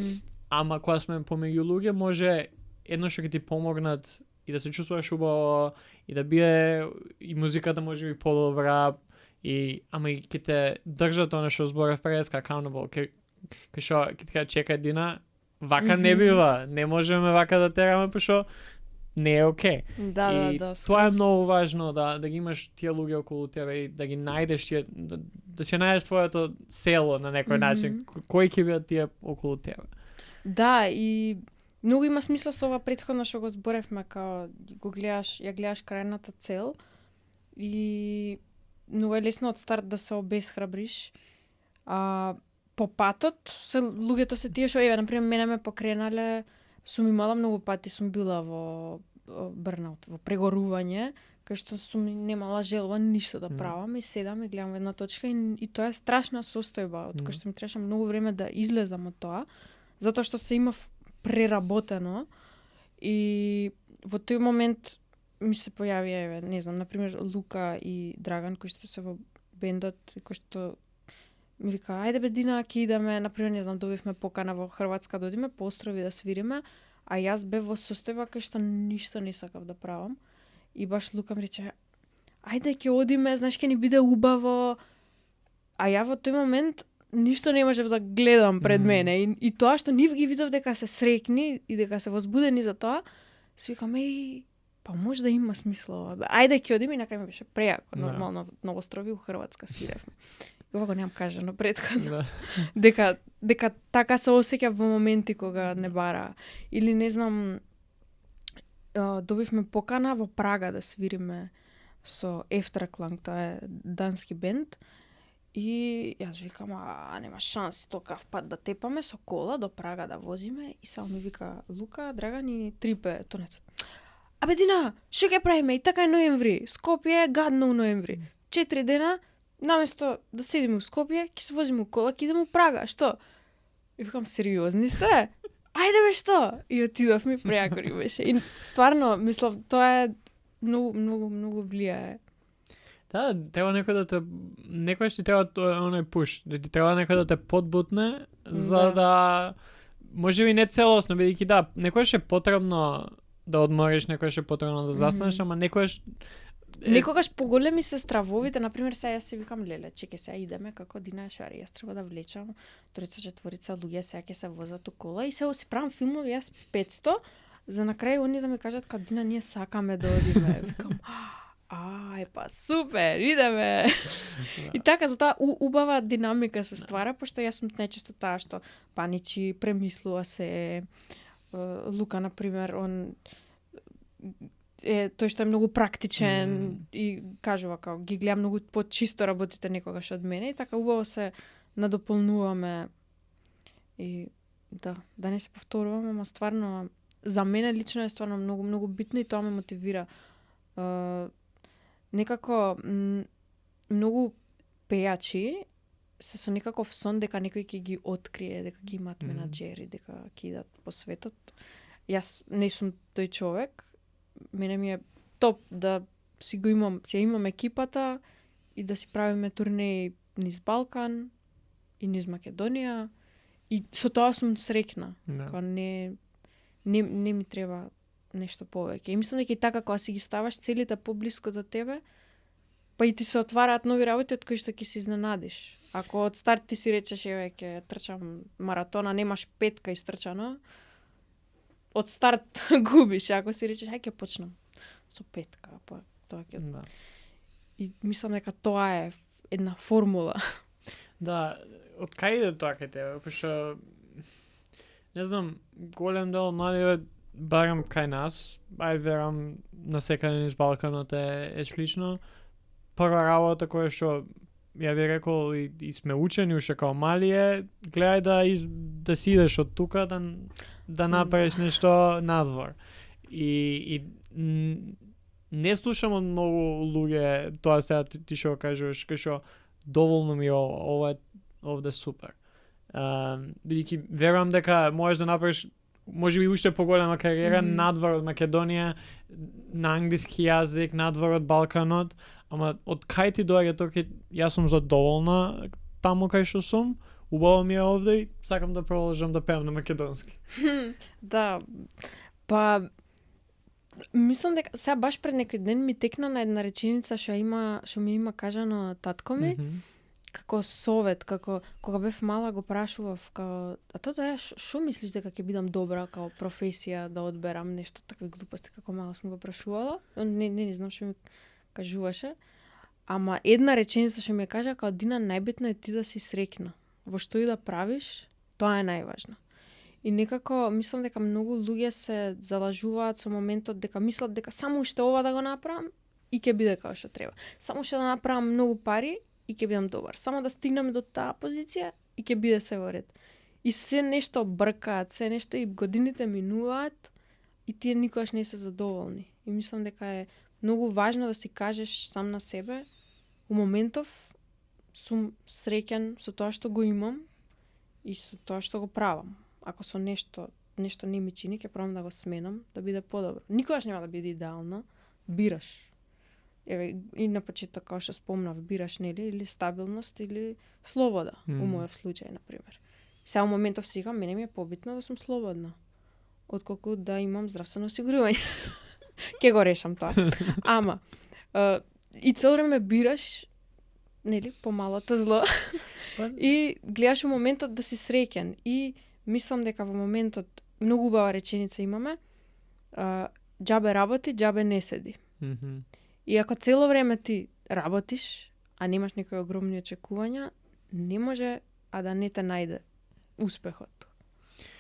ама кога сме помеѓу луѓе може едно што ќе ти помогнат и да се чувствуваш убаво и да биде и музиката може би подобра и ама и ќе те држат она што зборев преска accountable кај што ќе ти кажа чекај Дина вака не бива, не можеме вака да тераме пошто не е окей. Да, и да. тоа е многу важно да ги имаш тие луѓе околу тебе и да ги најдеш тие да се најдеш твоето село на некој начин. Кои ќе бидат тие околу тебе? Да, и многу има смисла со ова претходно што го зборевме, као ја гледаш крајната цел и многу е лесно од старт да се обесхрабриш. По патот луѓето се тие што например мене ме покренале, сум имала многу пати, сум била во бърнаут, во прегорување, кај што сум немала желба ништо да правам и седам и гледам една точка и тоа е страшна состојба, од која што ми требаше многу време да излезам од тоа, затоа што се имав преработено и во тој момент ми се појавија, не знам, например Лука и Драган кои што се во бендот и кои што ми вика, ајде бе Дина, ќе идеме, например, не знам, добивме покана во Хрватска да одиме по острови да свириме, а јас бев во состојба кај што ништо не сакав да правам. И баш Лука ми рече, ајде ќе одиме, знаеш ќе ни биде убаво. А ја во тој момент ништо не можев да гледам пред мене и тоа што нив ги видов дека се среќни и дека се возбудени за тоа, си викам, па може да има смисла. Ајде ќе одиме и на крај ми беше прејако, нормално на острови у Хрватска свиревме. Ова го немам кажано претходно. Дека така се осеќа во моменти кога не бара. Или не знам, добивме покана во Прага да свириме со Efterklang, тоа е дански бенд. И јас викам, нема шанс токав пат да тепаме со кола до Прага да возиме и само ми вика Лука, Драган и Трипе Тонецот. Абе Дина, што ќе правиме? И така е ноември. Скопје гадно у ноември. 4 дена наместо да седиме у Скопје, ќе се возиме у кола, ќе идеме у Прага, што? И викам, сериозни сте? Ајде бе, што? И отидовме, прејако ни беше. И стварно, мислам, тоа е многу влијае. Да, треба некој да те некој ќе треба оној пуш, да ти треба некој да те подбутне за да можеби не целосно, бидејќи да, некојаш е потребно да одмориш, некојаш е потребно да застанеш, ама некојаш некогаш поголеми се стравовите, например, сега јас си викам леле, чеке сега идеме како Дина Шари, јас треба да влечам тројца четворица луѓе, сега ќе се возат у кола и се си правам филмови јас 500, за на крај они да ми кажат како Дина ние сакаме да одиме. Викам, па супер, идеме. И така, затоа убава динамика се ствара, пошто јас сум најчесто таа што паничи, премислува се. Лука, например, он тој што е многу практичен и кажува како ги гледа многу почисто работите некогаш од мене и така убаво се надополнуваме и да не се повторуваме, ама стварно за мене лично е стварно многу битно и тоа ме мотивира. Некако многу пејачи се со некаков сон дека некој ќе ги открие, дека ги имаат менаџери, дека ќе идат по светот. Јас не сум тој човек. Мене ми е топ да си имам екипата и да си правиме турнеи низ Балкан и низ Македонија и со тоа сум среќна. Кога не ми треба нешто повеќе. И мислам дека и така кога си ги ставаш целите поблиску до тебе, па и ти се отвараат нови работи од кои што ќе се изненадиш. Ако од старт ти си речеш еве ќе трчам маратона, немаш 5 истрчано, од старт губиш. Ако си речеш ај ќе почнам со 5, па тоа ќе. Да. И мислам дека тоа е една формула. Да, од кај иде тоа кај тебе? Пошто не знам, голем дел млади барам кај нас, верам на секаде низ Балканот е слично. Прва работа која што ја би рекол и сме учени уште као мали е, гледај да си идеш од тука да направиш нешто надвор. И не слушам од многу луѓе тоа сега ти што кажуваш, кај што доволно ми ова е овде супер. Бидејќи верувам дека можеш да направиш можеби уште поголема кариера надвор од Македонија, на англиски јазик, надвор од Балканот, ама од кај ти доаѓа тоа, јас сум задоволна таму кај што сум, убаво ми е овде и сакам да продолжам да пеам на македонски. Да, па Мислам дека сега баш пред некој ден ми текна на една реченица што ми има кажано татко ми, како совет, како кога бев мала го прашував, како тато што мислиш дека ќе бидам добра како професија да одберам нешто такви глупости како мала сум го прашувала. Не знам што ми кажуваше. Ама една реченица што ми кажа како Дина, најбитно е ти да си среќна. Во што и да правиш, тоа е најважно. И некако мислам дека многу луѓе се залажуваат со моментот дека мислат дека само уште ова да го направам и ќе биде како што треба. Само уште да направам многу пари и ќе бидам добар. Само да стигнеме до таа позиција и ќе биде се во ред. И се нешто бркаат, се нешто и годините минуваат и тие никогаш не се задоволни. И мислам дека е многу важно да си кажеш сам на себе, у моментов сум среќен со тоа што го имам и со тоа што го правам. Ако со нешто не ми чини, ќе пробам да го сменам, да биде подобро. Никогаш нема да биде идеално, бираш. Еве, и на почеток, како што спомнав, бираш, нели, или стабилност, или слобода, у мојот случај, например. Сега у моментов си викам, мене ми е побитно да сум слободна, отколку да имам здравствено осигурување. Ке го решам тоа. Ама, и цел време бираш, нели, помалото зло, и гледаш у моментот да си среќен. И мислам дека во моментот, многу убава реченица имаме, џабе работи, џабе не седи. И ако цело време ти работиш, а немаш некои огромни очекувања, не може а да не те најде успехот.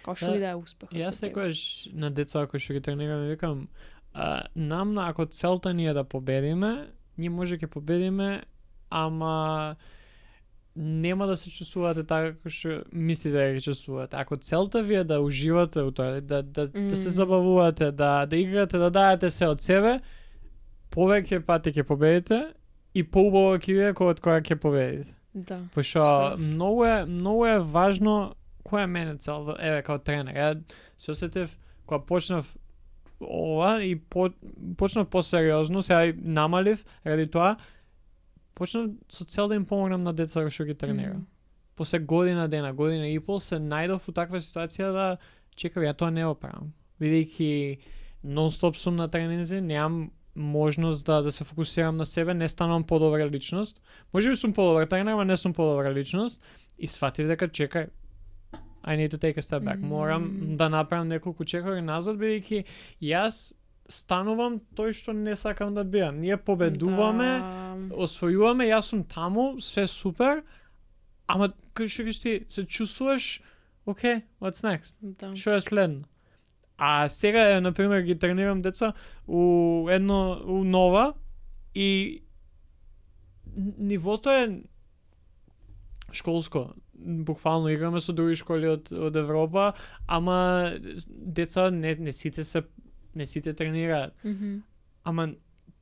Као што и да е успехот. Јас секогаш на деца кои што ги тренирам викам, ако целта ни е да победиме, ние може ќе победиме, ама нема да се чувствувате така како што мислите да ги чувствувате. Ако целта ви е да уживате во тоа, да се забавувате, да играте, да даете се од себе, повеќе пати ќе победите и поубаво ќе биде кога ќе победите. Да. Пошто многу е важно која е мене цел, еве као тренер. Ја се осетив кога почнав ова и почнав посериозно, сега и намалив ради тоа, почнав со цел да им помогнам на деца што ги тренирам. После година и пол се најдов у таква ситуација да чекав, ја тоа не го правам. Бидејќи нон-стоп сум на тренинзи, немам можност да се фокусирам на себе, не станувам подобра личност. Можеби сум подобар тренер, ама не сум подобра личност и сфатив дека чекај, I need to take a step back. Морам да направам неколку чекори назад, бидејќи јас станувам тој што не сакам да бидам. Ние победуваме, освојуваме, јас сум таму, све супер, ама кај што ти се чувствуваш, okay, what's next? Да. Што е следно? А сега, например, ги тренирам деца у нова и нивото е школско. Буквално играме со други школи од Европа, ама деца не сите тренираат. Ама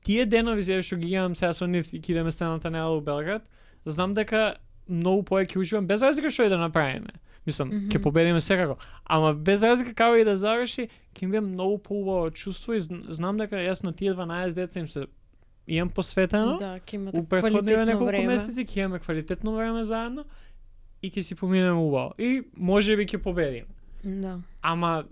тие денови што ги имам сега со нив и кидеме следната недела у Белград, знам дека многу повеќе уживам без разлика што и да направиме. Мислам, ќе победиме секако. Ама без разлика како и да заврши, ќе ми биде многу поубаво чувство и знам дека јас на тие 12 деца им се имам посветено. Да, ќе имате у претходните неколку време. месеци ќе имаме квалитетно време заедно и ќе си поминеме убаво. И можеби ќе победиме. Да. Ама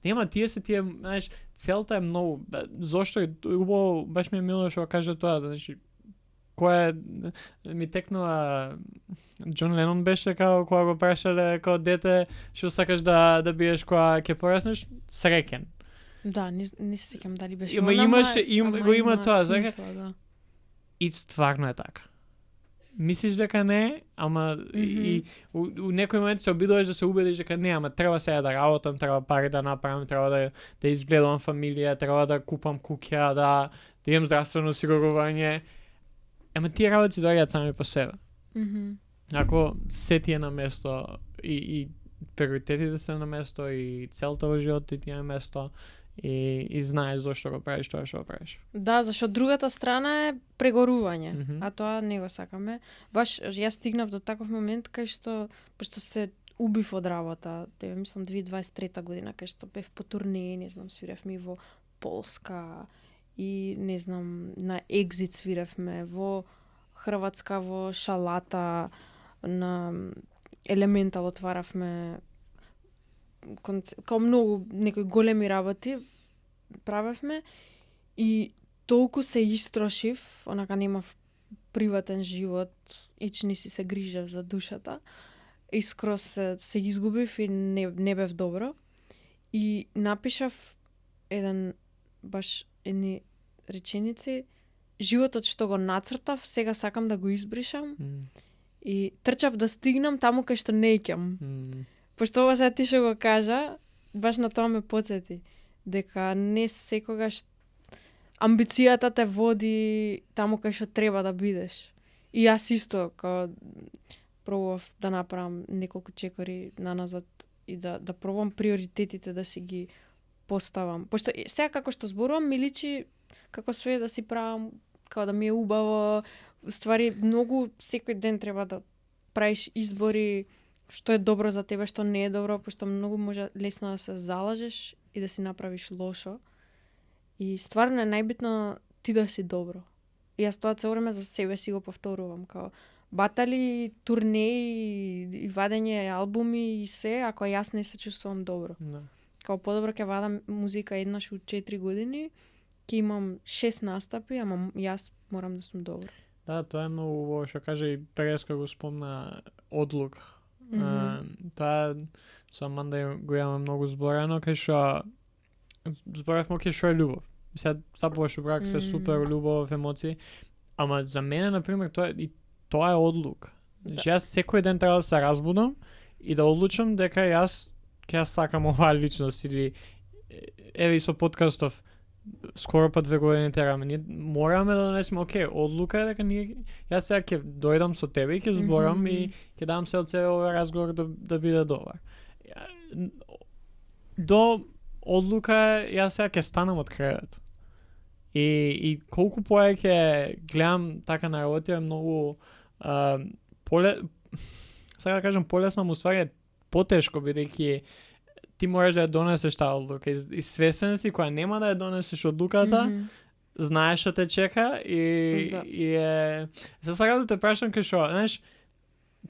нема тие, знаеш, целта е многу. Зошто е убаво, баш ми е мило што кажа тоа, значи која ми текнува Џон Ленон беше кога го прашале као дете што сакаш да биеш кога ќе пораснеш, среќен. Да, не се сеќам дали беше има тоа, смисла, да. И стварно е така. Мислиш дека не, ама и у некој момент се обидуваш да се убедиш дека не, ама треба сега да работам, треба пари да направам, треба да изгледам фамилија, треба да купам куќа, да имам здравствено осигурување. Ама тие работи доаѓаат сами по себе. Ако се ти е на место и приоритетите се на место и целта во животот ти е на место и знаеш зошто го правиш тоа што го правиш. Да, зашто другата страна е прегорување, а тоа не го сакаме. Баш јас стигнав до таков момент кај што пошто се убив од работа, мислам 2023 година, кај што бев по турнеи, не знам, свиревме во Полска и не знам, на Екзит свиревме во Хрватска, во Шалата, на Елементал отваравме као многу некои големи работи правевме и толку се истрошив, онака немав приватен живот, ични си се грижев за душата. Искро се изгубив и не бев добро. И напишав едни реченици, животот што го нацртав, сега сакам да го избришам. И трчав да стигнам таму кај што не икам. Пошто ова сега ти што го кажа, баш на тоа ме подсети. Дека не секогаш амбицијата те води таму кај што треба да бидеш. И јас исто, пробував да направам неколку чекори наназад и да пробувам приоритетите да си ги поставам. Пошто сега како што зборувам, ми личи како све да си правам, како да ми е убаво. Ствари, многу секој ден треба да правиш избори што е добро за тебе, што не е добро, пошто многу може лесно да се залажеш и да си направиш лошо. И стварно е најбитно ти да си добро. И јас тоа цело време за себе си го повторувам, као батали, турнеи и вадење албуми и се, ако јас не се чувствувам добро. Да. Као подобро ќе вадам музика еднаш у 4 години, ќе имам 6 настапи, ама јас морам да сум добро. Да, тоа е многу убаво што каже и Преска го спомна одлука. Тоа со Аманда го имаме многу зборено, кај што зборавме кај што е љубов. Сега стапуваш у брак, све супер, љубов, емоции, ама за мене, например, тоа е одлука. Значи, јас секој ден треба да се разбудам и да одлучам дека јас ќе сакам оваа личност или еве и со подкастов скоро па 2 години тераме. Ние мораме да донесеме, одлука е дека јас сега ќе дојдам со тебе и ќе зборам и ќе дам се од себе овој разговор да биде добар. До одлука јас сега ќе станам од кревет. И колку повеќе гледам така на работи е многу сега да кажам полесно, му ствари е потешко бидејќи ти можеш да ја донесеш таа одлука и свесен си кога нема да ја донесеш одлуката, знаеш што те чека и се сакам да те прашам кај што, знаеш,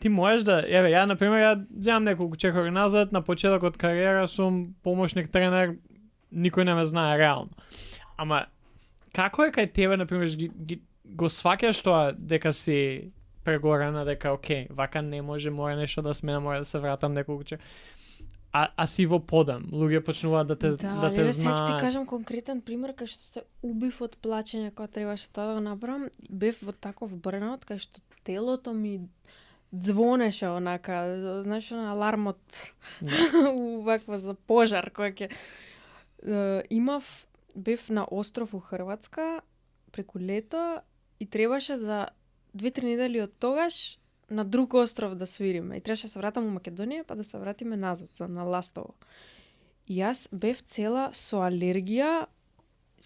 ти можеш да, еве, ја например, ја земам неколку чекори назад, на почетокот кариера сум помошник тренер, никој не ме знае реално. Ама како е кај тебе, например, го сваќаш тоа дека си прегорена, дека вака не може, мора нешто да сменам, мора да се вратам неколку чекори. А си во подам, луѓе почнуваат да те знаат. Да, сега ти кажам конкретен пример кај што се убив од плачење кога требаше тоа да го направам, бев во таков брнаут кај што телото ми звонеше онака, знаеш, на алармот ваква за пожар кој ќе бев на остров у Хрватска преку лето и требаше за 2-3 недели од тогаш на друг остров да свириме. И требаше да се вратам у Македонија, па да се вратиме назад, на Ластово. И јас бев цела со алергија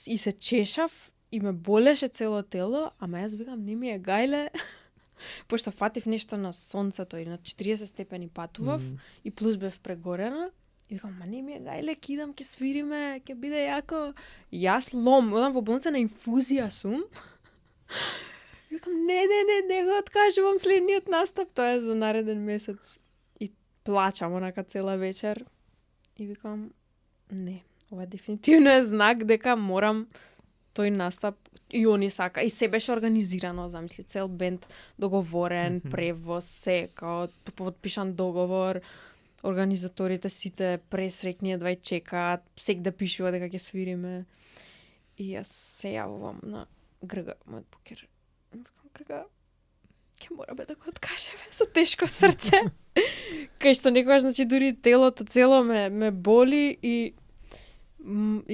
и се чешав и ме болеше цело тело, ама јас викам, не ми е гајле, пошто фатив нешто на сонцето и на 40 степени патував и плюс бев прегорена. И викам, не ми е гајле, ќе идам, ќе свириме, ќе биде јако. И јас одам во болница на инфузија сум. Викам, не го откажувам следниот настап, тоа е за нареден месец. И плачам онака цела вечер. И викам, не, ова дефинитивно е знак дека морам тој настап. И они сака, и се беше организирано, замисли, цел бенд договорен, превоз, се, као подпишан договор, организаторите сите пресрекни едва и чекаат, сек да пишува дека ќе свириме. И јас се јавувам на Грга, мојот букер. Грга, ќе мораме да го откажеме со тешко срце. Кај што некогаш, значи, дури телото цело ме боли и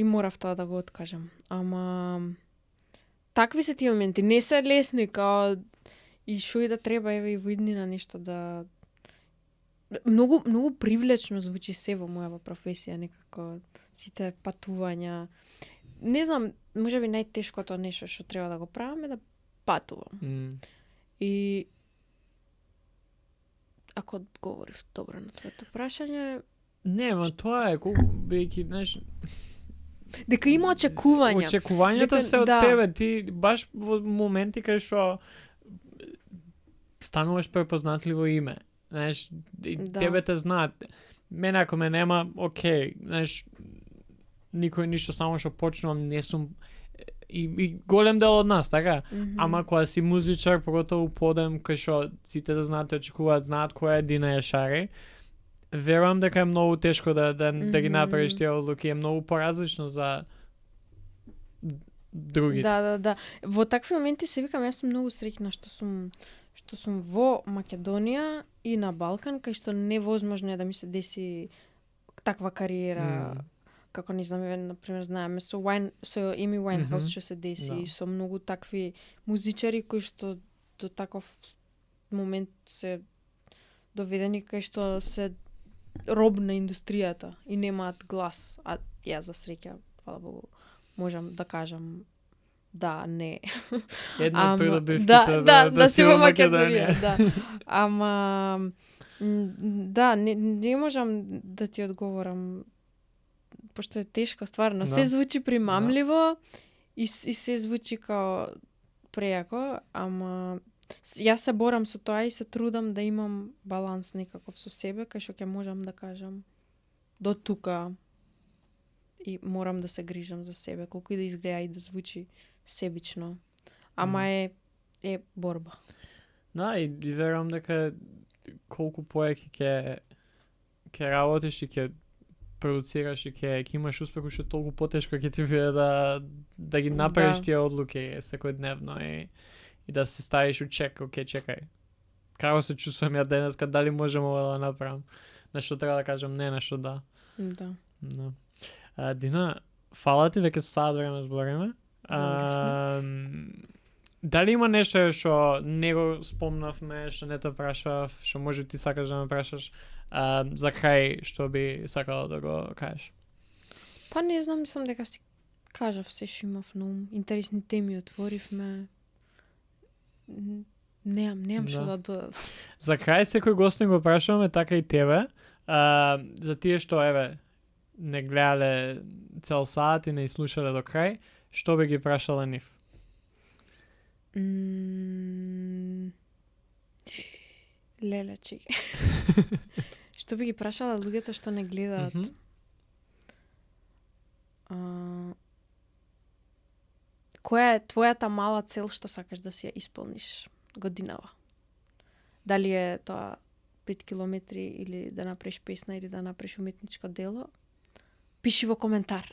морав тоа да го откажам. Ама такви се тие моменти, не се лесни, као и шо и да треба, еве и во иднина нешто да... Многу привлечно звучи се во мојава професија, некако сите патувања. Не знам, можеби најтешкото нешто што треба да го правам е да патувам. И ако говорив добро на твоето прашање... Не, ма тоа е, бидејќи, знаеш... Дека има очекувања. Очекувањата се од тебе, ти баш во моменти кај што стануваш препознатливо име. Знаеш, тебе те знаат. Мене ако ме нема, окей, знаеш, никој ништо, само што почнувам, не сум и голем дел од нас, така? Ама кога си музичар, поготово подем кај што сите да знаат, очекуваат, знаат која е Дина Јашари, верувам дека е многу тешко да ги направиш тие одлуки, е многу поразлично за другите. Да. Во такви моменти се викам, јас сум многу среќна што сум во Македонија и на Балкан, кај што невозможно е да ми се деси таква кариера, како не знам, например, знаеме со Еми Уајнхаус што се деси, со многу такви музичари кои што до таков момент се доведени кај што се роб на индустријата и немаат глас, а ја за среќа, фала Богу, можам да кажам да, не. Една од придобивките да си во Македонија. Да. Ама да, не можам да ти одговорам, пошто е тешко стварно. Се звучи примамливо и се звучи као прејако, ама јас се борам со тоа и се трудам да имам баланс некаков со себе, кај што ќе можам да кажам до тука и морам да се грижам за себе, колку и да изгледа и да звучи себично. Ама е борба. Да, и верувам дека колку поеќе ќе работиш и ќе продуцираш и ќе имаш успех, уште толку потешко ќе ти биде да ги направиш тие одлуки секојдневно и да се ставиш у чек, чекај. Како се чувствувам ја денеска, дали можам ова да направам? Нешто треба да кажам не, нешто да. Да. Дина, фала ти, веќе сад време збориме. Дали има нешто што не го спомнавме, што не те прашав, што може ти сакаш да ме прашаш, за крај што би сакала да го кажеш? Па не знам, мислам дека си кажав се што имав на ум. Интересни теми отворивме. Немам што да додадам. За крај секој гостин го прашуваме, така и тебе, за тие што не гледале цел сат и не слушале до крај, што би ги прашала нив? Леле, чеки. Што би ги прашала луѓето што не гледаат? Која е твојата мала цел што сакаш да си ја исполниш годинава? Дали е тоа 5 километри или да направиш песна или да направиш уметничко дело? Пиши во коментар.